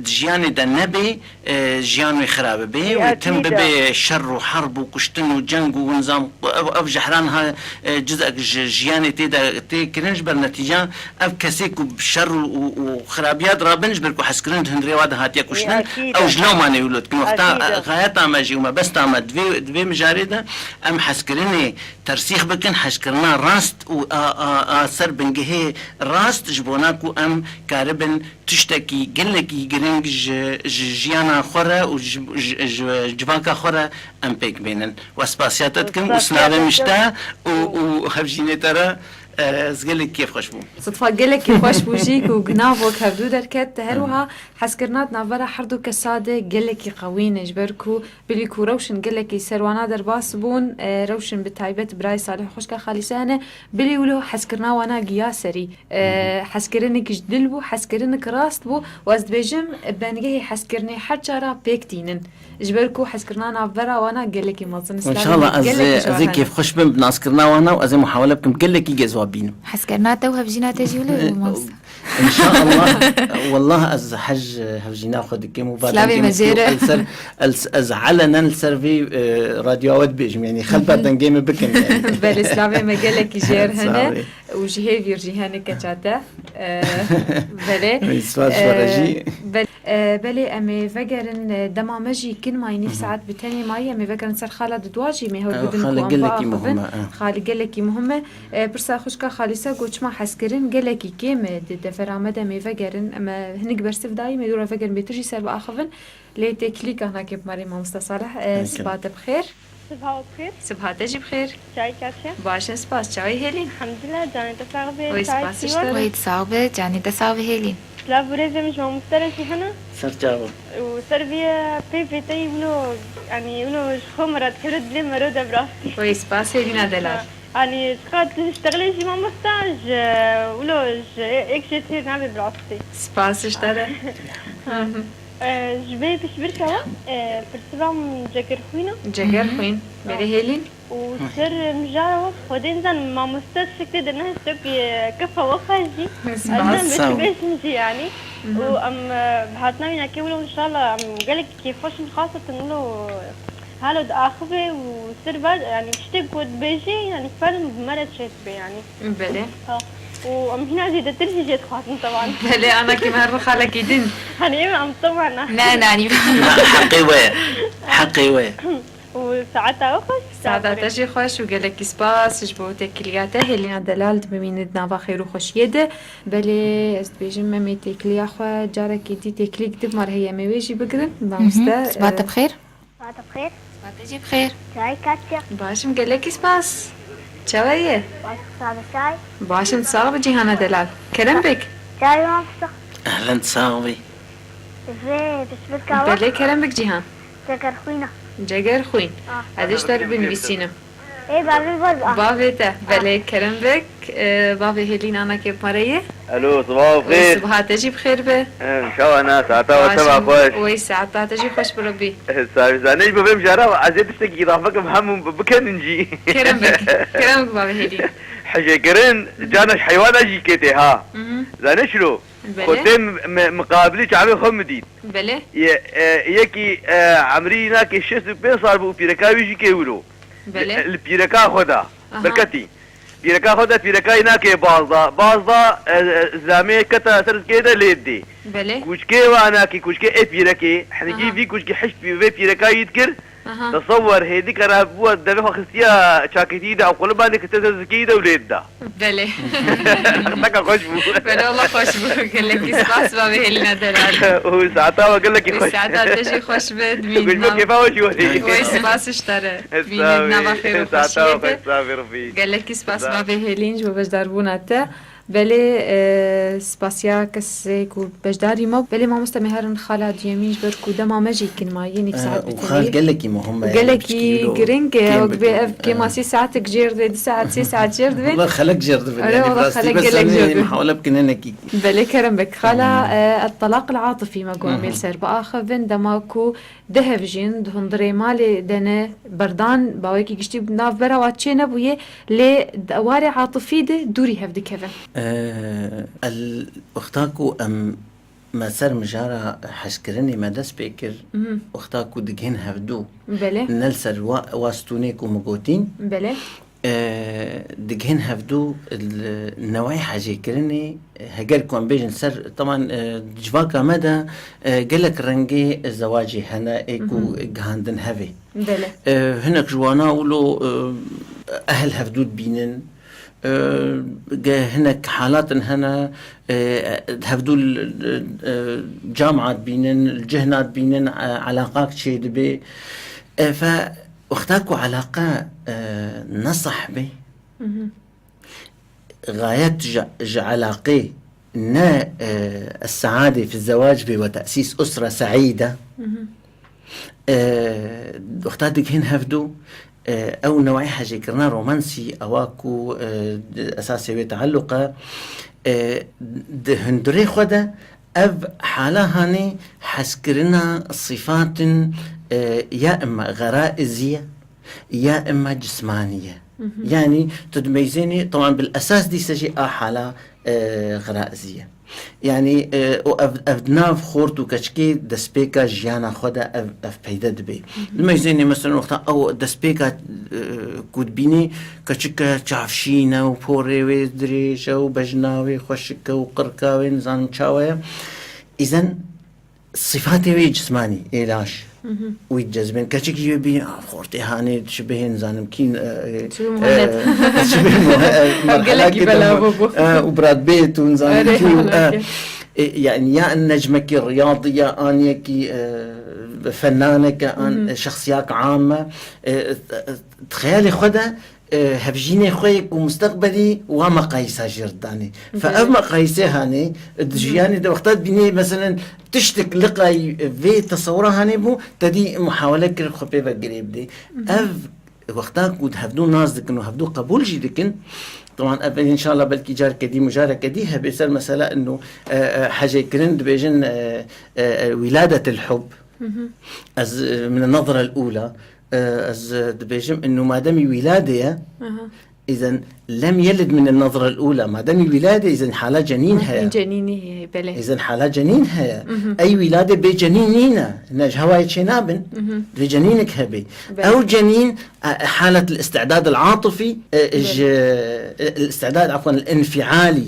di jiyanê de nebe, e, jiyan wê xirabe bê. Wê tim bibe şer û herb û kuştin û ceng û nizam, ev, ev jehran ha, e, cizek ji jiyanê tê de tê kirin, ji ber netîca ev kesê ku bi şer û, û, û xirabiya dirabin, ji ber ku hezkirin di hundirê wa de hatiye kuştin, ew ji lewma neyûlo dikin. Wexta, e, xayeta me jî û mebesta me divê, divê mijarê de em hezkirinê tersîx bikin, hezkirina rast û a, a, a ser bingehê rast, ji bona ku em karibin tiştekî gelekî giring ji, ji jiyana xwe re û ji, ji, ji civaka xwe re em pêk bînin. We spasiya te dikim û slavê min ji te û, û hevjînê te re. Ez gelek kêfxweş bûm. Sitfa gelekî xweş bû jî ku ginav wek hevdû derket. Her wiha hezkirina di navbera her du kesa de gelekî qewî ne, ji ber ku bilî ku rewşin gelekî ser wana derbas bûn, e, rewşin bi taybet birayê Salih xwişka Xalîse hene, bilî wilo hezkirina wana giya serî. E, hezkirinik ji dil bû, hezkirinik rast bû û ez dibêjim, bengehê hezkirinê her çara pêk tînin. Ji ber ku hezkirina navbera wana gelekî mezin, slavê me, înşallah ez gelekî ji ez ê wan hene. Kêfxweş bim bi naskirina wana û ez ê muhawele bikim gelekî gez wa bînim. Hezkirina te û hevjîna te jî wilo bû, mamoste. Înşallah, wallah ez hej hevjîna xwe dikim û slavê me jêr e. Li ser, ez, ez elenen li ser vê, e, radyoya we dibêjim, yanî xelk berdengê min bikin, yanî. Belê, slavê me gelekî jêr hene. Sağ ol. Û ji hêvîr jî hene keça te. E, belê. Spas ji we re jî. E, bel-, e, belê, em ê vegerin, e, dema me jî kin mayî, nîv saet bi tenê mayî, em ê vegerin ser xala didwa jî, em ê hewl bidin ku em biaxivin. Xalê gelekî muhim e. E, pirsa xwişka Xalîse got, çima hezkirin gelekî kêm e di devera me de, em ê vegerin, em ê hinik bersiv dayî, em ê dû re vegerin bêtir jî ser biaxivin. Lê têkilî ka hinekê bi me re mamoste Salih. E, siba te bi xêr. Siba bi xêr. Siba te jî bi xêr. Çayê katiye. Baş in, spas. Çawê hêlîn? Elhamdulillah, canê te sax be. Wey, spas ji te re. Wey, sax be, canê te sax be hêlîn. Silav û rêzê min ji mamoste re jî hene. Ser çavan. Û ser vê pê vê te yî wilo, yanî wilo ji xwe me re dikeve dilê me re de bi rastî. Wey, spas hêlîna delal. Ha, yanî ji qat diştexilê jî mamoste ji wilo ji êk jê têr nabe bi rastî. Spas ji te re. Ha. E, ji vê piştbirka we, e, pirsiva min Cegerxwîn e. Cegerxwîn. Belê hêlîn. Û ser mijara we Xwedê nizanim mamoste şiklê de nehişte ku ye kefa we xweş jî. Spas. Ez ne bêjim jî yanî. Û em, e, bi hatina wî nakê wilo înşallah em gelek kêfxweş in, xaseten wilo halo diaxive û ser ve yanî tiştê ku dibêjê yanî fehm bi me re çêdibe yanî. Belê. Ha. Û em hîna zêdetir jî jê dixwazin tevan. Belê, anakî me her xalekî din. Hani em, em tevan ne. Ne, ne, hani. Heqê we ye. Heqê we ye. Û saeta we xweş. Saeta te jî xweş û gelekî spas ji bo têkiliya te. Hêlîna delal dibimîne di nava xêr û xweşiyê de. Belê, ez dibêjim em ê têkiliya xwe carekê dî têkilîk di mar heye em ê wê jî bigirin. Mamoste, siba te bi xêr. Siba te bi xêr. Siba te jî bi xêr. Çayê katiye. Baş im, gelekî spas. Çawa ye? Baş, sade çay. Baş im, sax bi cîhana delal. Kerem bik. Çay mamoste. Ehlen, sax bî. Vê piştbirka we. Belê, kerem bik Cîhan. Cegerxwîn e. Cegerxwîn. Ah. Ez ê ji te re binivîsînim. Ê, bavê we. Bavê te. Ah. Belê, kerem bik. E, bavê Hêlîn, anakê bi me re ye. Alo, siba bi xêr. Siba te jî bi xêr be. Em, çawa ne, saeta we teva xweş. Wey, saeta te jî xweş bi Rebî. Sabî, zanî ji bo vê mijara ez ê tiştekî îdafe bikim, hemû bi-, bikenin jî. Kerem bik. Kerem bik bavê Hêlîn. Hijêkirin, cana ji heywana jî kê tê ha. Mhm. Zanî çilo? Belê. Xwe tê mi-, mi-, miqabilî çavê xwe min dît. Belê. Ye-, e, yekî, e, emrî nakê şêst û pênc sal bû û pîreka wî jî kê wilo. Belê. Li, li pîreka xwe de. Aha. Berketî. Pîreka xwe de pîreka wî nakê bazda. Bazda, e, e, zilamê keta ser zikê de lê didê. Belê. Kûçkê wa nakê, kûçkê ê pîrekê. Hinikî vî kûçkê hişt pî-, vê pîreka wî dikir. Aha. Tesewwer hêdî kara bû devê xwe xistiya çakêtî de ew qulibandê kete ser zikê de û lê dida. Belê. Qiseka xweş bû. Belê, wela xweş bû. Gelekî spas, bavê Hêlîna delal. Û saeta we gelekî xweş. Saeta te jî xweş be. Guş bo kêfa we jî werî. Wey, spas ji te re. Bîne nava xêr û xweşiyê de. Gelekî spas, bavê Hêlîn, ji bo beşdarbûna te. Belê, e, spasiya kesê ku beşdarî me. Belê mamoste, me herin xala duyemîn ji ber ku dema me jî kin mayî, nîv saet bi tenê. Û xal gelekî muhim e. Gelekî giring e, wek bê ev kêma sê saetek jêr dibe, du saet, sê saet jêr dibe. Wala xelek jêr dibe. Öyle, yanî wala xelek gelek jêr dibe. Muhawele bikin hinekî. Belê kerem bik. Xala, e, et-talaq el-atifî me got em ê li ser biaxivin, dema ku du hevjîn di hundirê malê de ne, berdan, bawekî giştî navbera wan çê nebûye, lê di warê atifî de dûrî hev dikevin. Ee, el, wexta ku em me ser mijara hezkirinê me dest pê kir, wexta ku digihên hevdû, belê, ne li ser wa, wa stûnê ku min gotîn, belê. E, digihên hevdû li neweyê hezêkirinê, heger ku em bêjin ser, teman, e, civaka me de, e, gelek rengê zewacê hene ê ku gihandin hevê. Belê. E, hinek ji wana wilo, e, ehil hevdû dibînin, e, ge-, hinek halatin hene, e, hevdû li, e, camia dibînin, li cihna dibînin, e, elaqak çêdibe. E, fe, wexta ku eleqe, e, ne seh be, mhm, غایەت ji, ji علاقê ne, e, السعادة في الزواج bê ve tesîs usre seîde. E, wexta digihên hevdu, e, ew new'ê hejêkirina romansî, ewa ku, e, di esasê wê tealluq e, e, di hundirê xwe de ev hala hanê hezkirina sifatin, e, ya imma xeraizî ye, ya imma cismanî ye. Yanî tu dimeyzênî, teban bil esas dîse jî a hala, e, xeraizî ye. Yanî, e, û ev, ev di nav xort û keçikê destpêka jiyana xwe de ev, ev peyde dibe. Dimeyzênî, mesela, wexta ew destpêka, e, ku dibînî keçik e, çavşîn e û porê wê dirêj e û bejna wê xweşik e û qirka wê nizanim çawa ye. Îzen Sifatê wê cismanî ê laş wî dicezibên. Keçikî wê bî, ah, xortê hanê, dişibihê nizanim kî, e, e, Çibî Muhammed. E, dişibihê Muhe-, e, merhela Gelekî ki bela bû, bû. E, û Brad Pitt û nizanim Erê, kî û, e, belkî. E, yani ya necmekî riyadî ya an yekî, e, fenaneke an, e, şexsiyak am e, e, xeyalê xwe de e, hevjînê xwe yê ku musteqbelî wa meqayîsa jê re danê. Fe Belê. Ev meqayîsê hanê, di jiyanê de wexta dibînê, meselen, tiştek liqayî vê tesewira hanê bû, te dî muhawele kir xwe pê ve girê bidê. Ev wexta ku hevdû nas dikin û hevdû qebûl jî dikin, teban ev înşallah belkî careke dî, mujareke dî hebe ser mesela inu, e, e, hecêkirin dibêjin, e, e, e, wîladetil hub. Ez, e, min nazra el ula, e, ez, e, dibêjim, inu mademî wîladê ye, Aha. îzen lem yelid min nazra el ula, mademî wîladê, îzen hala cenîn heye. Cenînî heye, belê. Îzen hala cenîn heye. Ey wîladê bê cenîn nîne. Ne ji hewayê çê nabin. Divê cenînek hebê. Belê. Ew cenîn, e, halet el istidad el atifî, e, Belê. ji, e, el istidad, afwan, el infialî.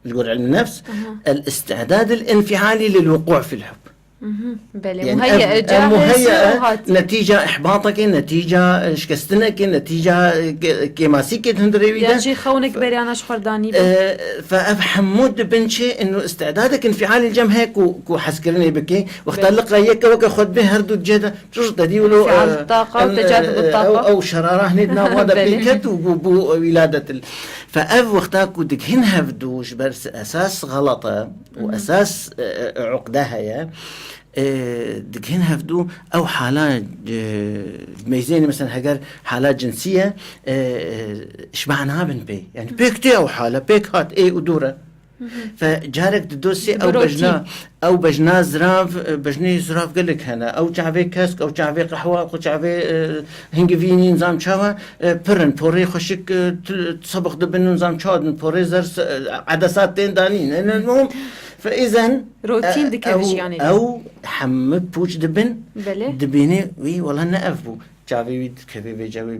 Li gor ilm nefs, Aha. el istidad el infialî lil wuqû fil hub. Mhm, belê. Yani Muheyye, ev, ev cahil muheyye sî e, hatî. Netîca ihbatekê, netîca, e, şikestinekê, netîca, e, ke-, kêmasîkê di hundirê wî de. Yan jî xewnek beriya naş xwerdanî be. E, fe ev hemû dibin çi, inu istidadek infialî cem heye ku, ku hezkirinê bike. Wexta Belê. liqa yeke weke xwe dibê her du cihê de, çur te dî wilo, Fial e, taqa û em, tecazub e, taqa. ew, ew şerara hinê di nav wan de Belê. pê ket û bû, bû wîladetil. Fe ev wexta ku digihin hevdu ji ber esas xelet e, û Mhm. esas, e, e, uqde heye. E, digihin hevdû ew hala, e, meyzênê, mesela, heger hala cinsî ye, e, e, şiba nabin pê. Yani pêk tê ew hala, pêk hat, ê û dûr e. Mhm. Fe carek di dosê ew Bi rotîn. bejna, ew bejna zirav, e, bejnê zirav gelek hene. Ew çavê kesk, ew çavê qehwa, ew çavê, e, hingivînî, nizam çawa, e, pir in. Porê xweşik, e, tu, tu sebix dibin, nizam çawa din, porê zer, e, edesat tên danîn. E, ne, no, Fe îzen, Rotîn e, dike ew, jiyanê de. ew hemû pûç dibin, Belê. dibînî wî wela ne ev bû. Çavê wî dikeve vêce wê,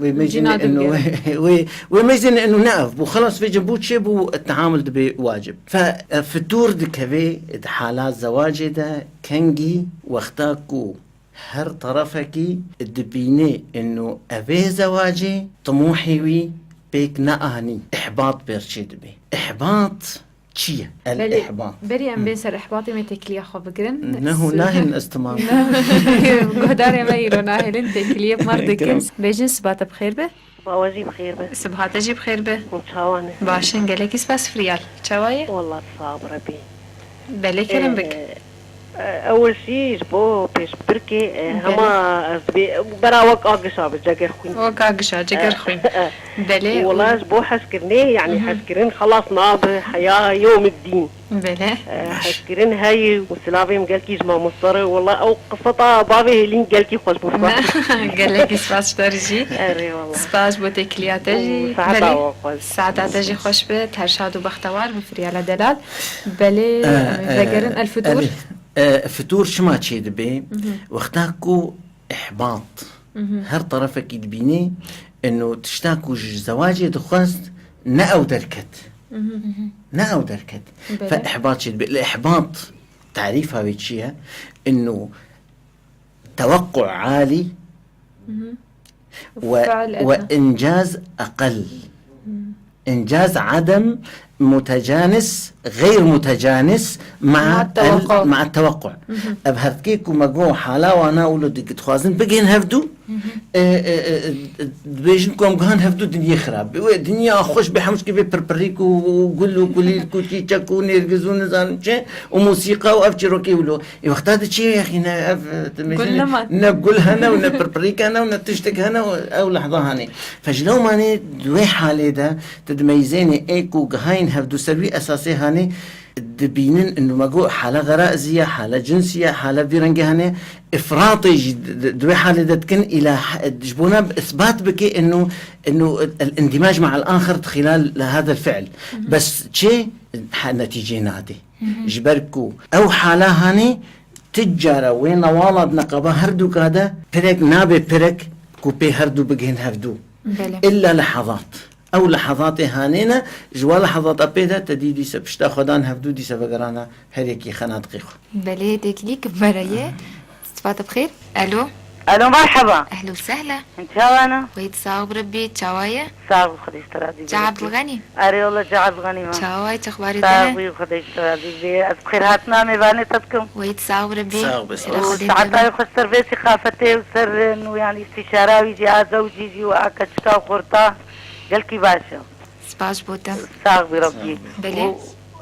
wê Cîna meyzînê inu, dingere. wê, wê meyzînê inu ne ev bû. Xelas vêce bû çê bû, teamul dibê wacib. Fe, e, fitûr dikeve di hala zewacê de kengî wexta ku her terefekî dibînê inu evê zewacê timûhê wî pêk neanî. Ihbat pêr çê dibê. Ihbat Çi ye? El Belê, ihbat. berî em Hı. bên ser ihbatê me têkiliya xwe bigirin. Nehu, S- nahêlin ez temam. Guhdarê me îro nahêlin têkiliyê me dikin. Bêjin siba te bi xêr be. Siba we jî bi xêr be. Siba te jî bi xêr be. Hûn çawa ne? Baş in, gelekî spas Friyal. Çawa ye? Wallah sağ ol Rebî. Belê kerem bik. Ee, Ewil jî ji bo pêşbirkê, e, Belê. hema ez dibê bera wek a gişa bi ceger xwîn. Wek a gişa, ceger xwîn. Belê, Wala û ji bo hezkirinê, yani Hı. hezkirin xelas nabe heya yewmiddîn. Belê. E, hezkirin heye û silavê min gelkî ji mamosta re. Wala ew qiseta bavê Hêlîn gelkî xweş bû. Gelekî spas ji te re jî. Erê wala. Spas bo têkiliya te jî. Û saeta Belê. we xweş. Saeta te jî xweş be. Her şad û bextewar be Friyala delal. Belê, E, em e, vegerin El Fitûr. Erê. E, fitûr çima çêdibe? Mhm. Wexta ku ihbat Mhm. her terefekî dibînê, eno tişta ku ji zewacê dixwest, ne ew derket. Mhm. Ne ew derket. Belê. Fe ihbat çêdibe. Li ihbat tarîfa wê çi ye? Eno tewekku alî Mhm. ve, Fiil ve edna. incaz eqel. Mhm. İncaz adem mutacanis, gayr mutacanis مع ma'a التوقع. Ma'a tewekku. Mhm. Ev hevkê ku me got hala wana û li dixwazin bigihên hevdu, E, e, e, e, dibêjin ku em guhan hevdu dinyê xirab be. Wê dinya xweş be, hemû şikê vê pirpirîk û, û gul û kulîlk û çîçek û nêrgiz û nizanim çi û musîqa û ev çîrokê wilo. Ê wexta diçî yexî ne ev, e, tu Gul dibêjin, nema. Ne gul hene û ne pirpirîk hene û ne tiştek hene û ew lehza hanê. Fe ji lewmanê di wê halê de tu dimeyzênê ê ku gihayên hevdu ser wî esasê hanê dibînin, inu me got, hala xerazî ye, hala cinsî ye, hala vî rengê hene, îfratê jî di, di, di wê halê de dikin, îla he-, ji bona bi îsbat bike inu, inu el-indimaj ma'al axir di xilal hada el-fi'l. Bes çi? He, netîcê nade. Ji ber ku ew hala hanê, ti cara wê newala di neqeba herduka de pirek nabe pirek ku pê herdu bigihên hevdu. Belê. Îlla lehezat. Ew lehezatê hanê ne, ji wa lehezata pê de te dî dîse pişta xwe dan hevdu, dîse vegerana her yekî xenatiqê xwe. Belê, têkilî ki bi me re ye. Sibata bi xêr. Alo. Alo, merheba. Ehlo sehla. Çawa ne? Wê sax bi Rebbî, çawa ye? Sax bi Xwedê ji te razî be. Ca Abdulganî? Erê wala Ca Abdulganî me. Çawa ye, çi xebarê te ne? Sax bî, Xwedê ji te razî be. Ez bi xêr hatina mêvanê te dikim. Wê sax bi Rebbî. Sax be, sax. Û saeta wî xweş ser vê sîqafetê û ser nû, yanî îstîşara wî jî, a zewcî jî û a keçika û xorta. Gelkî baş e. Spas bo te. Sax bî Rebbî. Belê. Û,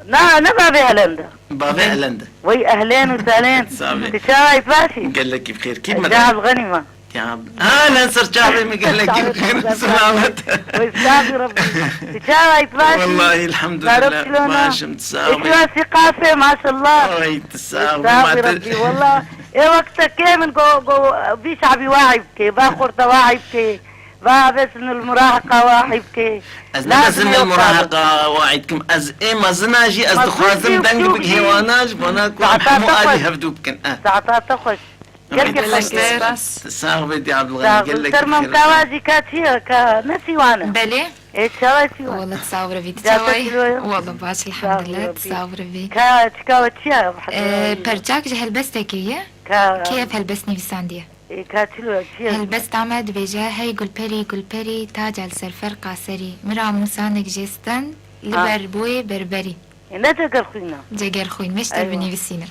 na, ne bavê Elend e. Bavê Elend e. Wey ehlen û sehlen. Sax bî. Tu çawa yî, tu baş î? Gelekî bi xêr. Kî me? Ca Abdulganî me. Ya, ha, lan ser çavê min gelekî bi xêr. Selamet. Wey sax bî Rebbî. Tu çawa yî, tu baş î? Wallahî elhamdulillah. Zarok çilo ne? Başim, tu sax bî. Ê çi sîqafê, maşallah. Wey, tu sax bî. Sax bî Rebbî. Wallah. Ê wextekê min go, go, vî şabî wahî bike, va xorta wahî bike. Va besin il murahiqa wahî bike. Ez ne besin il murahiqa wahî dikim. Ez ê mezina jî ez dixwazim deng bigihê wana ji bona ku em hemû alî hevdû bikin. Eh. Saeta te xweş. Gelkî xweş. Spas. Sax be, Dî Abdulganî, gelek. Ser Memka wa jî ka çi ye? Ka ne sîwan e? Belê. Ê, çawa sîwan? Wala tu sax bi Rebbî, tu çawa yî? Wala baş, elhamdulillah, tu sax bi Rebbî. Ka çika we çi ye? Ee, perçak ji helbestekê ye. Ka kê ev helbest nivîsandiye? Ê, ka çilo, çi ye? Helbesta me dibêje, hey gulperî, gulperî, taca li ser ferqa serî, min ra mûsanek jê stend, li ber boyê berberî. Ê, ne Cegerxwîn e? Cegerxwîn, me ji te binivîsîne.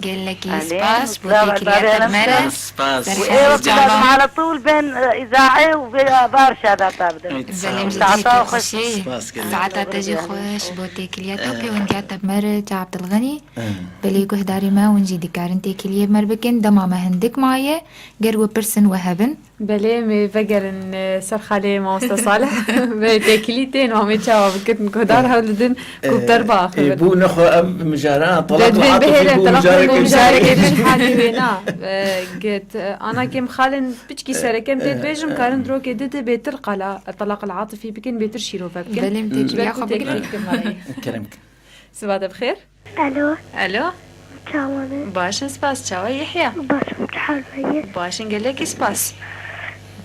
Gelekî spas bo têkiliya te bi me re. Spas. Û ê wexta li maletûl bên, e, îzaê û vê, e, bar şada te bidin. Belê, em jî dî te xweşî. Saeta te jî xweş bo têkiliya te û pêwendiya te bi me re, Ca Abdulganî. Belê guhdarê me hûn jî dikarin têkiliyê bi me re bikin. Dema me hindik maye, ger we pirsin we hebin. Belê, em ê vegerin, e, ser xalê mamoste Salih. Ve têkilî tên, em ê çawa bikin, guhdar hewl didin ku bi te re biaxivin. Ê, bû nexwe ev mijara, talaq atifî bû mijareke jî. Mijareke jî hadî wê na. E, get, e, ana kêm xalên piçkî sereke em tê dibêjin, karin rokê di di bêtir qala, talaq atifî bikin, bêtir şîrove bikin. Belê, em têkiliya xwe bigirin. Kerem kin. Siba te bi xêr. Alo. Alo. Çawa ne? Baş in, spas. Çawa Yehya? Baş in, tu hal ve ye? Baş in, gelekî spas.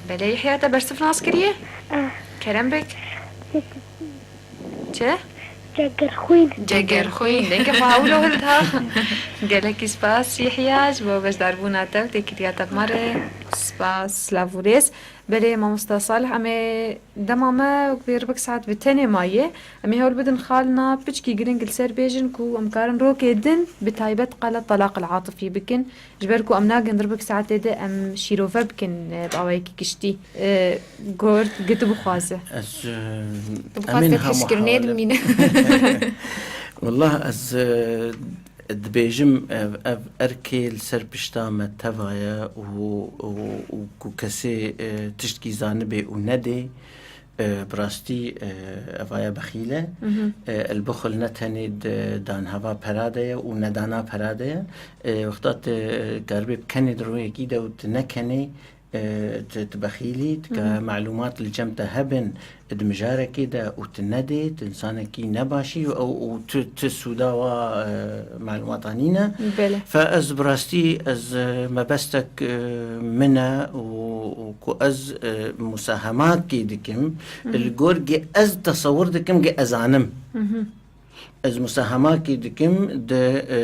Belê Yehya, te bersiv nas kiriye? Eh. Kerem bik. Çi? Cegerxwîn. Cegerxwîn. Dengê xwe hewlo hilda. Gelekî spas Yehya ji bo beşdarbûna te û têkiliya te bi me re. Spas, silav û rêz. Belê, mamosta Salih, em ê dema me wek vê ribik saet bi tenê maye. Em ê hewl bidin xalina piçkî giring li ser bêjin ku em karin rokê din bi taybet qala talaq el atifî bikin. Ji ber ku em nagin ribik saetê de em şîrove bikin, e, bi awayekî giştî. E, gort, gi tu bixwaze. Ez, e, Tu bixwaze pêşkirinê dimîne. Wallah ez, e, Dibêjim, ev, ev erkê li ser pişta me teva ye û, û, û ku kesê, e, tiştkî zanibê û nedê, e, bi rastî, e, evaya bexîl e. Mhm. E, el-bixul ne tenê di danheva pera de ye û nedana pera de ye. E, wexta tu, e, karibê bikenê di rûyekî de û tu nekenê, e, tu, tu bexîlî, tu ka, mhm, melûmat li cem te hebin, di mijarekê de û tu nedê, tu însanekî nebaşî û ew û tu, tu sûda wa, e, melûmata nîne. Belê. Fe ez bi rastî, ez, e, mebestek, e, min e û, û ku ez, e, musahemakê dikim, mhm, li gor gê ez tesewir dikim, gê ez zanim. Mhm. Ez musahemakî dikim di, e,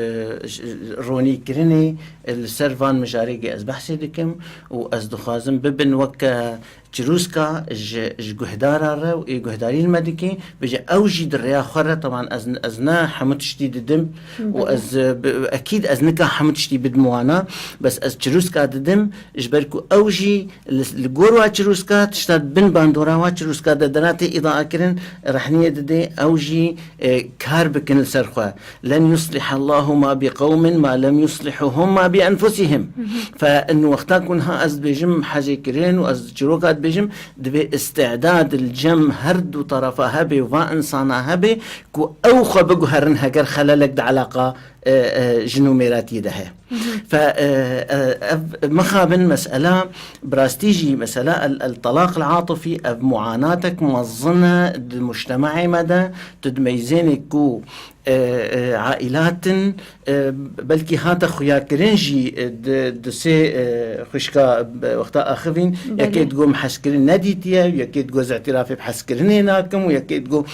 ş-, ronîkirinê, e, li ser van mijarê gê ez behsê dikim û ez dixwazim bibin weke çirûska ji, ji guhdara re û ê guhdarî li me dike, bêje ew jî di rêya xwe re, teban ez, ez ne hemû tiştî didim û Belê. ez, e, bi, ekîd ez nika hemû tiştî bidim wana, bes ez çirûska didim, ji ber ku ew jî li, li gor wa çirûska, tişta bin bandora wa çirûska de dera tê îdaa kirin, rehniyê dide, ew jî, e, kar bikin li ser xwe. "Len yuslihallahu ma bi qewmin ma lem yuslihuhum ma bi enfusihim." Fe in wexta ku niha ez dibêjim hecê kirin û ez çiroka dibêjim, divê îstidad li cem her du tarafa hebe û va insana hebe ku ew xwe biguherin heger xelelek di elaqa, e, e, jin û mêratiyê de heye. Fe, e, e, ev mixabin mesela, bi rastî jî mesela el, el talaq el atifî ev muanatek mezin e di mujtemaê me de, tu dimeyzênê ku, e, e, ailatin, e, belkî hate xuyakirin jî, e, di, di sê, e, xwişka, e, wexta axivîn, Belê. yekê digo min hezkirin nedîtiye, yekê digo ez îtirafê bi hezkirinê nakim û yekê digo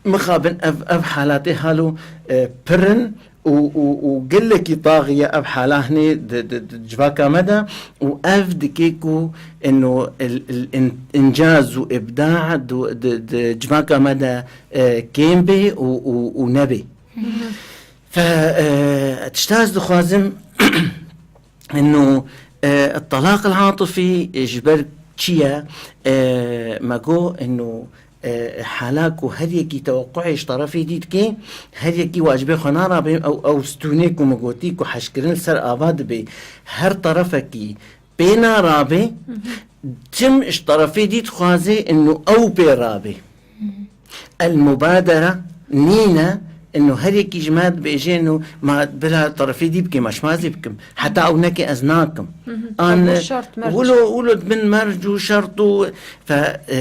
mixabin ev, ev halatê halo, e, pir in û, û, û gelekî taxiye ev halahnê di, di, di civaka me de û ev dike ku ino il, il, in, incaz û ibda du, di, di civaka me de, e, kêm bê û, û, û nebê. Fe, e, tişta ez dixwazim, ino, e, talaq el atifî ji ber çi ye? E, me got, ino, e, hala ku her yekî teweqûê ji terefê dî dike, her yekî wacibê xwe narabe, ew, ew stûnê ku me gotî ku heşkirin li ser ava dibe, her terefekî pê narabe, tim ji terefê dî dixwaze ino ew pê rabe. El mubadere nîne, ino her yekî ji me dibêje ino ma bila terefê dî bike, ma şima zî bikim. Heta ew neke ez nakim. An Ew şert merc. wilo, wilo di bin merc û şert û fe, e,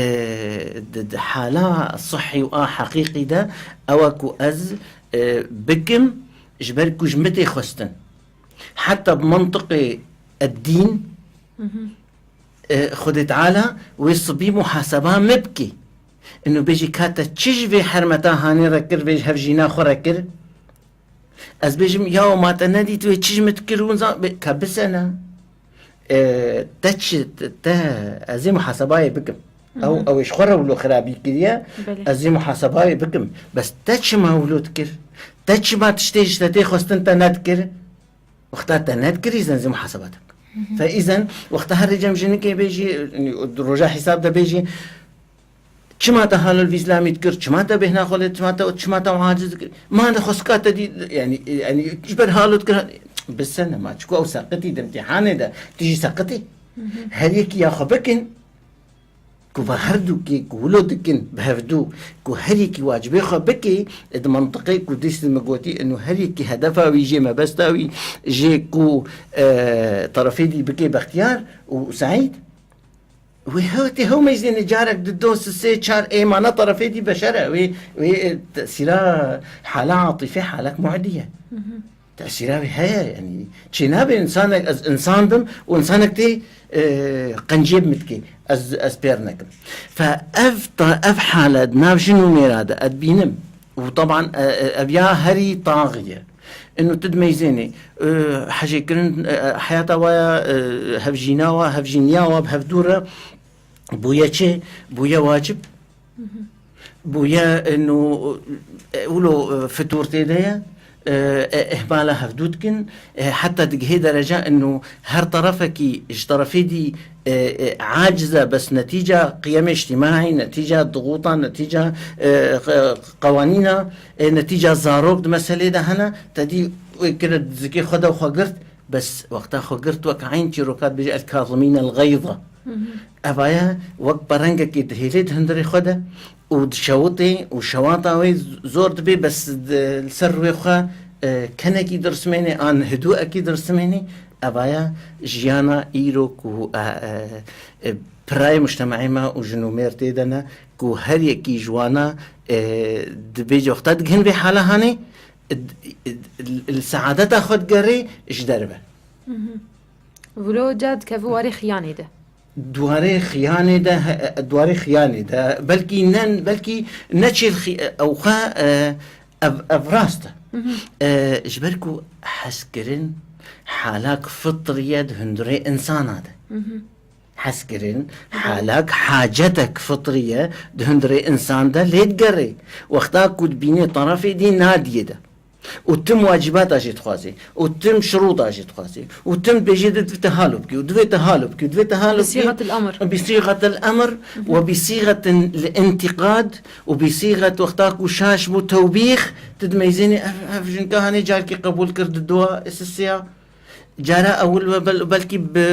di, di hala sihî û a heqîqî de ew e ku ez, e, bikim ji ber ku ji min tê xwestin. Heta bi mentiqê eddîn, e, Xwedê Teala wê sibî muhaseba me bike. Ino bêjî ka te çi ji vê hermeta hanê re kir, vê hevjîna xwe re kir? Ez bêjim, ya ma te nedît wê çi ji min dikir û zan-, bê-, ka bisene. E, te çi, te, te, ez ê muhasebayê bikim. Ew, ew ê ji xwe re wilo xirabî kiriye, Belê. ez ê muhasebayê bikim. Bes te çima wilo dikir? Te çima tiştê ji te tê xwestin te nedikir? Wexta te nedikirî, îzen zî muhaseba te bikin. Fe îzen, wexta herî cem jinikê bêjî, roja hîsab de bêjî, çima te halil vî zilamî dikir, çima te bêhna xwe lê, çima te, çima te aciz dikir? Ma de xwesika te dî, yani, yani, ji ber halo dikir, bisene ma, çiku ew seqitî di imtîhanê de, tu jî seqitî. Her yekî ya xwe bikin, ku va her dûkê ku wilo dikin bi hevdû, ku her yekî wacibê xwe bike, di mentiqê ku dîst me gotî, inu her yekî hedefa wî jê, mebesta wî jê ku, e, terefê dî bike bextiyar û seîd. Wê hew tê hew mecdînê carek di do sisê çar ê mana terefê dî beşer e. Wê, wê, e, tesîra hala atîfê halek muedî ye. Tesîra wî heye, yani çênabe însanek, ez însan bim û însanek tê, e, qenciyê bi min dikê, ez, ez pêr nekim. Fe ev ta-, ev hale di nav jin û mêra de ez dibînim û teban, e, e, ev ya herî taxî ye. Ino tu dimeyzênê, e, hecêkirin, e, e, heyata wa ya, e, hevjîna wa, hevjîniya wa bi hevdû re bûye çi? Bûye wacib. Bûye, e, no, e, wilo, e, fitûr tê de ye, e, e, ihmala hevdû dikin, e, heta digihê dereca ino her terefekî ji terefê dî, e, e, aciz e, bes netîca qiyemê îctîmaî, netîca dixûta, netîca, e, qe-, qewanîna, e, netîca zarok di meselê de hene, te dî wê kire zikê xwe de xwe girt, Bes wexta xwe girt wek eyn çîroka dibêje, "El-kazimîne el-geyza." Ev aya wek perengekê dihêlê di hundirê xwe de û dişewitê û şewata wê zor dibê, bes di, li ser rûyê xwe, e, kenekî dirismênê an hidûekî dirismênê. Ev aya jiyana îro ku, e, e, e, pirayê mujtemaê me û jin û mêr tê de ne ku her yekî ji wana, e, dibêje wexta digihin vê hala hanê, d-, d-, li seadeta xwe digerê ji derve. Vilo ca dikeve warê xiyanê de. Di warê xiyanê de, he, di warê xiyanê de, belkî ne, belkî neçê xi-, ew xwe, e, ev, ev rast e. E, ji ber ku hezkirin halak fitrî ye di hundirê insana de. hezkirin, halak, hacetek fitrî ye, di hundirê însan de lê digerê. Wexta ku dibînê terefê dî nadiyê de. Û tim wacibata jê dixwazê. Û tim şirûta jê dixwazê. Û tim dibêjê di, divê te halo bikî. Û divê te halo bikî. Û divê te halo bikî. Bi sîxetil emr. Bi sîxetil emr. Ve bi sîxetin li întiqad. Û bi sîxet wexta ku şaş bû tewbîx. Tu dimeyzênê ev, ev jinka hanê carkî qebûl kir di dua, sisiya. Cara ewil ve bel-, belkî bi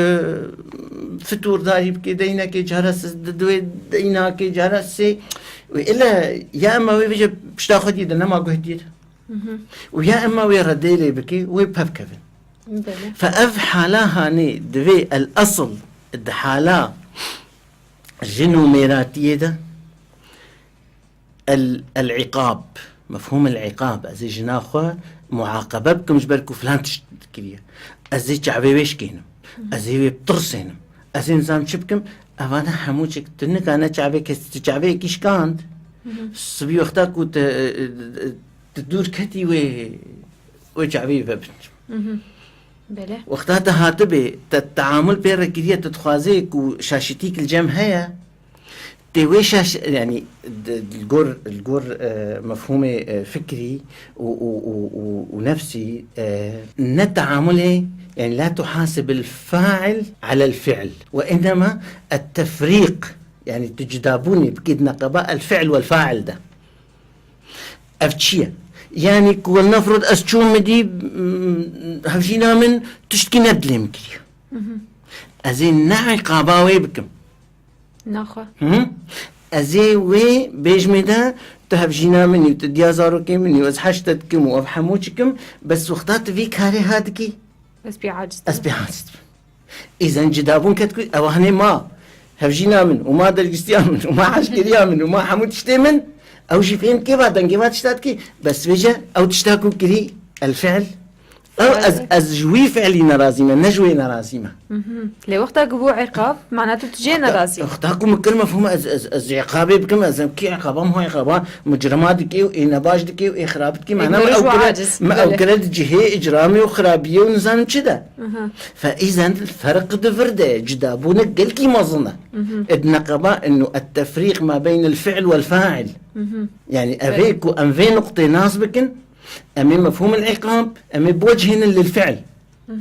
fitûrdarî bike, deynekê cara siz di divê deynakê, cara sê. Wê ile ya ema wê vêje pişta xwe dî de, nema guh dî de. Û ya ema wê redê lê bike, wê pevkevin. Belê. Fe ev hala hanê divê el asl di hala jin û mêratiyê de El, el-îqab. Mefhûm el-îqab. Ez ê jina xwe muaqebe bikim ji ber ku filan tişt kiriye. Ez ê çavê wê şikênim. Ez ê wê bitirsênim. Ez ê nizam çi bikim? Evane hemû çek tu nikane çavê kes, tu çavê yekî şikand. Sibî wexta ku tu, tu dûr ketî wê, wê çavê vebin. Belê. Wexta te hatibê, te teamul pê re kiriye, tu dixwazê ku şaşitîk li cem heye, Tê wê şaş-, yanî, di, li gor, li gor, e, mefhûmê, e, fikrî û, û, û, û, û nefsî, e, ne teamulê, yanî, la tuhasibil fail alel fiil ve innema et tefrîq, yanî, tu cudabûnê bikî di neqeba el fiil wel fail de. Ev çi ye? Yanî, ku welnefrid ez çûm min dî, m, hevjîna min tiştkî ne dilê min kiriye. Ez ê ne îqaba wê bikim. Naxwe. Hı? Ez ê wê bêjmê de tu hevjîna min î, tu diya zarokê min î, ez heş te dikim û ev hemû çikim, bes wexta tu vî karê ha dikî. Ez pê aciz dibim. Ez pê aciz dibim. Îzen cudabûn ket ku ew hanê ma hevjîna min û ma dergistiya min û ma heşkiriya min û ma hemû tiştê min, ew jî fêm kê va dengê va tişta dikî. Bes vêje ew tişta ku kirî el fiil. Ew ez, ez ji wî fiilî nerazî me, ne ji wê nerazî me. Mhm. Lê wexta ku bû îqab, mana tu, tu jê nerazî. Wexta ku min kir mefhûm ez, ez, ez îqabê bikim, ez em kî îqaba, min ho îqaba, mucrima dikê û ê nebaş dikê û ê xirab dikê, mana min ew kire, min ew kire di cihê icramê û xirabiyê û nizanim çi de. Aha. Fe îzen ferq di vir de ye, cudabûne gelkî mezin e. Mhm. Ed neqeba ennu et tefrîq ma beyn el fi'l wel fa'il. Mhm. Yani evê ku em vê nuqtê nas bikin, Em ê mefhûm el-îqab, em ê bocihênin lil fi'l. Mhm.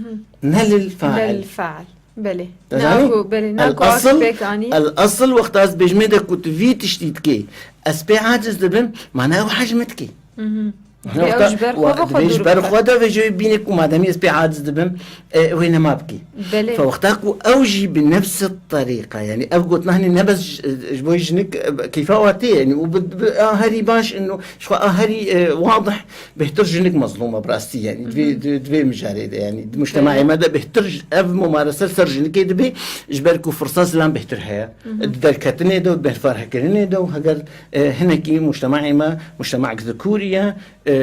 Ne lil fa'il. Lil fa'il. Belê. Dizanî? Naku, belê, naku el-asl, pêk anî. El-asl wexta ez bêjmê de ku tu vî tiştî dikê, ez pê aciz dibim, mana ew hej min dikê. Mhm. Mana ew wexta ji ber xwe ve xwe dûr bike. Ji ber xwe de ve jê bîne ku mademî ez pê aciz dibim, e, wê nema bikî. Belê. Fe wexta ku ew jî bi nefsi terîqa, yani ev gotina hinî ne bes ji, ji bo jinik, e, keyfa wa tê, yani û bi, bi, a herî baş, ino, ji xwe a herî, e, wadih, bêhtir jinik mezlûm e bi rastî, yani divê, di, divê mijarê de, yani di mujtemaê me de bêhtir j-, ev mumarese li ser jinikê dibe, ji ber ku firsa zilam bêhtir heye. Di derketinê de û di berfarhekirinê de û heger, e, hinekî mujtemaê me, mujtema zikûrî ye, e, e,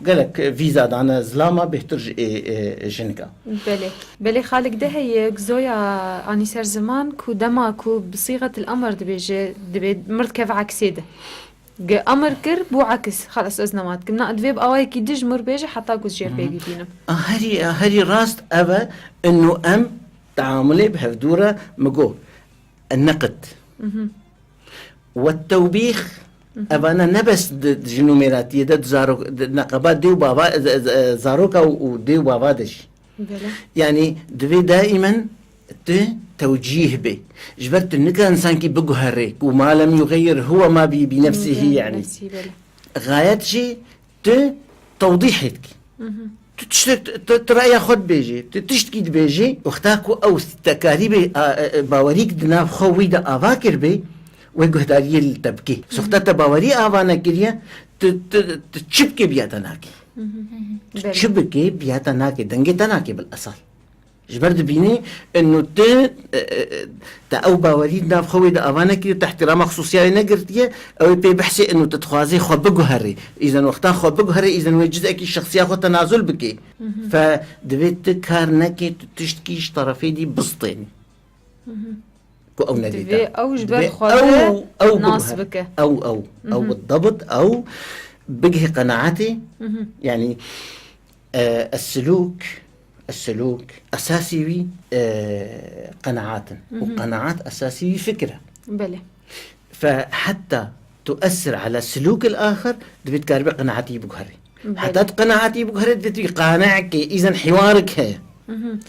gelek vîza dane zilama bêhtir ji, e, e, jinika. Belê. Belê xalik de heye, gizoya anî ser ziman ku dema ku bi sîxetil emr dibêje, dibê mir dikeve eksê de. Gi emr kir, bû aks. Xelas ez nema dikim. Na, divê bi awayekî dij mir bêje heta ku ez jê pê bibînim. A herî, a herî rast ev e, inu em teamulê bi hevdû re mi got. Neqid. Mhm. Ve tewbîx, mhm, evana ne bes di, di jin û mêratiyê de, di zarok, di neqeba dê û bava, e, e, e, zaroka û, û dê û bava de jî. Belê. Yanî divê daîmen tu tewcîh bê. Ji ber tu nika însankî biguherê ku ma lem yuxeyir huwe ma bî, bî nefsihî, yanî. Nefsî, belê. Xayet jî tu tewdîhê dikî. Mhm. Tu tiştek, tu, tu, tu reya xwe dibêjî, tu tiştkî dibêjî, wexta ku ew te karî bê, a, e, e, bawerîk di nav xwe wî de ava kiribê, wê guhdariyê li te bikê. Wexta te bawerî ava nekiriye, tu, tu, tu çi bikê biya te nakê. Mhm. Tu çi bikê biya te nakê, dengê te nakê bil esal. Ji ber dibînî, inu tu, e, e, e, te ew bawerî di nav xwe wê de ava nekiriye, te îhtîrama xisûsiya wê negirtiye, ew ê pê behsê, inu tu dixwazê xwe biguherî. Îzen wexta xwe biguherî, îzen wê cizekî şexsiya xwe tenazul bikê. Mhm. Fe divê tu kar nekê, tu tiştkî ji terefê dî bistênî. Mhm. Ku ew nedîte. Divê ew ji ber xwe ve nas bike. Ew, ew, ew, mhm, bi debit, ew bigihê qenaetê, mhm, yanî, e, es-sulûk, السلوك، أساسي وي، آه، قناعات. مهم. وقناعات أساسي وي فكرة. بله. فحتى تؤثر على سلوك الآخر، دبي تكاربي قناعتي بقهري. بله. حتى قناعتي بقهري، دبي قانعك، إذن حوارك هي. مهم.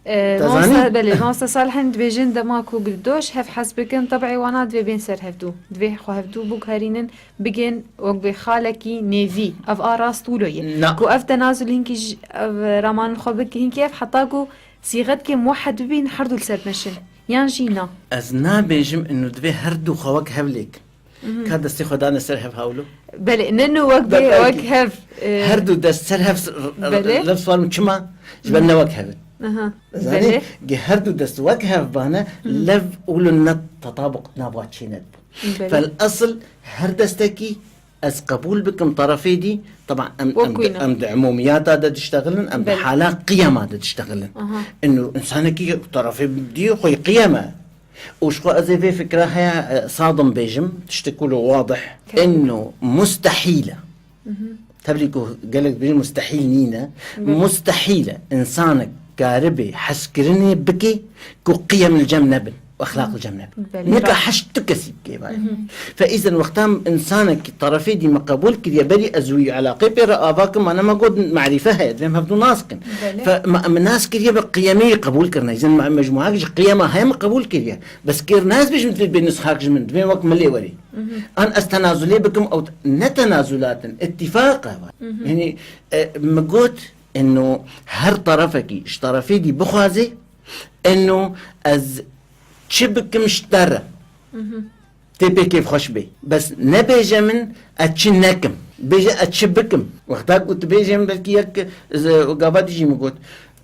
Ee, Tazanî? Mamosta, belê, Mamosta Salih, em dibêjin dema ku doş hev hez bikin, teb'ê wana divê bên ser hevdû. Divê xwe hevdû biguherînin, bigên wek vê xalekî nêvî. Ev a rast wilo ye. Na. Ku ev tenazul hinkî ji, ev ramanên xwe bik-, hinkî ev heta ku sîxetkê muwehed bibîn, her du li ser meşin. Yan jî na. Ez nabêjim inu divê her du xwe wek hev lêk. Ka destê xwe dane ser hev hawlo. Belê, ne nu wek bê, Belê. Wek hev. e, Her du dest ser hev s- r- r- Belê. Lev swarm çima? Ji ber ne wek hev in. Aha, Zanî? belê. Ge her du dest wek hev bane, lev ûlo ne tetabuk nava çêne dibû. Belê. Fel asıl her destekî ez qebûl bikim tarafê dî, taban em, Wek em, wî ne. em di umumiyata de diştexilin, em di Belê. hala qiyama de diştexilin. Aha. Inu insanekî tarafê dî xwe qiyeme. Û ji xwe ez ê vê fikra heye, e, sadim bêjim, tiştek wilo wadih. Kevin. Inu mustehîl e. Tevlî ku gelek bêjin mustehîl nîne. Belê. Mustehîl e insanek karibê hezkirinê bike ku qiyem li cem nebin, exlaq li cem nebin. Belê. Nika heşt tu kesî bike vay. Fe îzen wexta insanek tarafê dî me qebûl kiriye, berî ez wî eleqê pê re ava kim, ma ne me got merîfe heye, divê em hevdû nas kin. Belê. Fe me, me nas kiriye be qiyemê wî qebûl kirine. Îzen me, mecmuak ji qiyema heye me qebûl kiriye. Bes kêr nas bêjim divê bê nusxak ji min, divê wek milê werî. An ez tenazulê bikim, ew ne tenazulat in, ittifaq e. Yani, e, me got, inu her tarafekî, ji tarafê dî bixwaze, inu ez çi bikim ji te re. Tê pê kêfxweş bê. Bes nebêje min ez çi nekim. Bêje ez çi bikim. Wexta ku tu bêje min belkî yek, e, gava dî jî min got.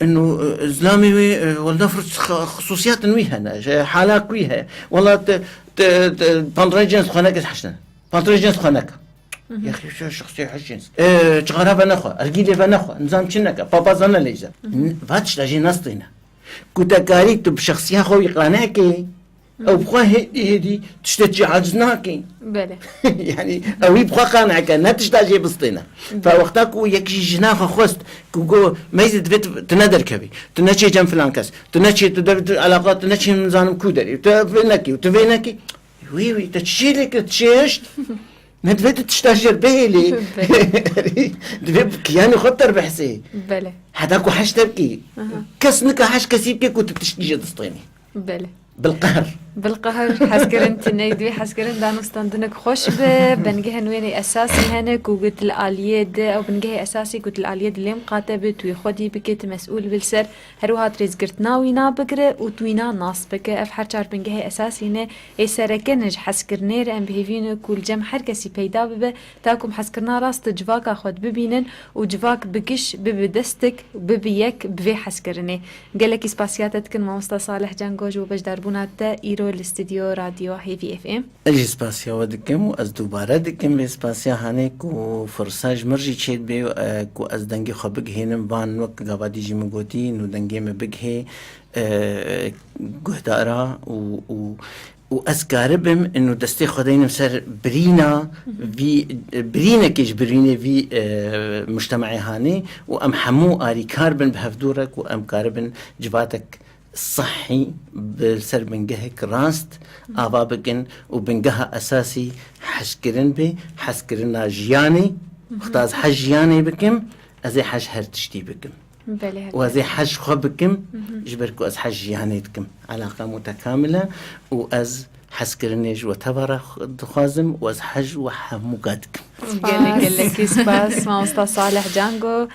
Inu, e, zilamê wê, e, wela nafir xi-, xisûsiyatin wî hene. Ji halak wî heye. Wela te, te, te, pantolonê cins xwe neke heştin. Pantolonê cins xwe neke. Yexî şo şexsê heş cins. E, çixara ve nexwe. Ergîlê ve nexwe. Nizam çi neke. Papaza neleyze. N-, va tişta jê nastêne. Ku te karî tu bi şexsiya xwe wî qane kê. Ew bi xwe hêdî hêdî tiştekî aciz nake. Belê. Yani ew wî bi xwe qane ke, ne tişta jê bistêne. Fe wexta ku yek jî jina xwe xwest, ku go meyzê divê tu, tu ne derkevî, tu neçê cem filan kes, tu neçê, tu dev, tu eleqa, tu neçê nizanim ku derê, tu vê nekî, tu vê nekî. Wî wî, te çi lê kir, tu çê hişt? Ne divê tu tişta jêr bihêlî. Divê kiyanê xwe terbehsê. Belê. Heta ku heş derkî. Kes nika heş kesî bike ku tu tiştî jê distênî. Belê. Bilqehr. Bilqehr, hezkirin tune, divê hezkirin danûstandinek xweş be. Bingehên wênê esasî hene ku got li aliyê de, ew bingehê esasî got li aliyê de lê miqate be, tu wî xwedî bike, tu mesûl bil ser. Her wiha tu rêzgirtina wîna bigire û tu wîna nas bike. Ev her çar bingehê esasî ne. Ê sereke ne ji hezkirinê re em bi hêvî ne ku li cem her kesî peyda bibe, ta ku em hezkirina rast civaka xwe dibibînin û civak bi giş bibe destek, bibe yek bi vê hezkirinê. Gelekî spasiya te dikin mamosta Salih Cengo ji bo beşdarbûna te îro li stûdyo Radyo Hêvî F M. Ez jî spasiya we dikim û ez dubare dikim vê spasiya hanê ku firsa ji mir jî çêdibe, e, ku ez dengê xwe bigihînim van wek gava dî jî min gotî, nû dengê me bigihê, e, guhdara û, û, û ez karibim inu destê xwe deynim ser birîna vî, birînekê ji birînê vî, e, mujtemeyê hanê û em hemû arîkar bin bi hevdû re ku em karibin civatek sihî bi ser bingehek rast ava bikin û bingeha esasî hezkirin be, hezkirina jiyanê. Wexta ez hez jiyanê bikim, ez ê hez her tiştî bikim. Belê, her Û ez ê hez xwe bikim, ji ber ku ez hez jiyanê dikim. Eleqa mutekamil e û ez hezkirinê ji we teva re dixwazim û ez hez we hemûka dikim. Gelek gelekî spas, mamosta Salih Cango.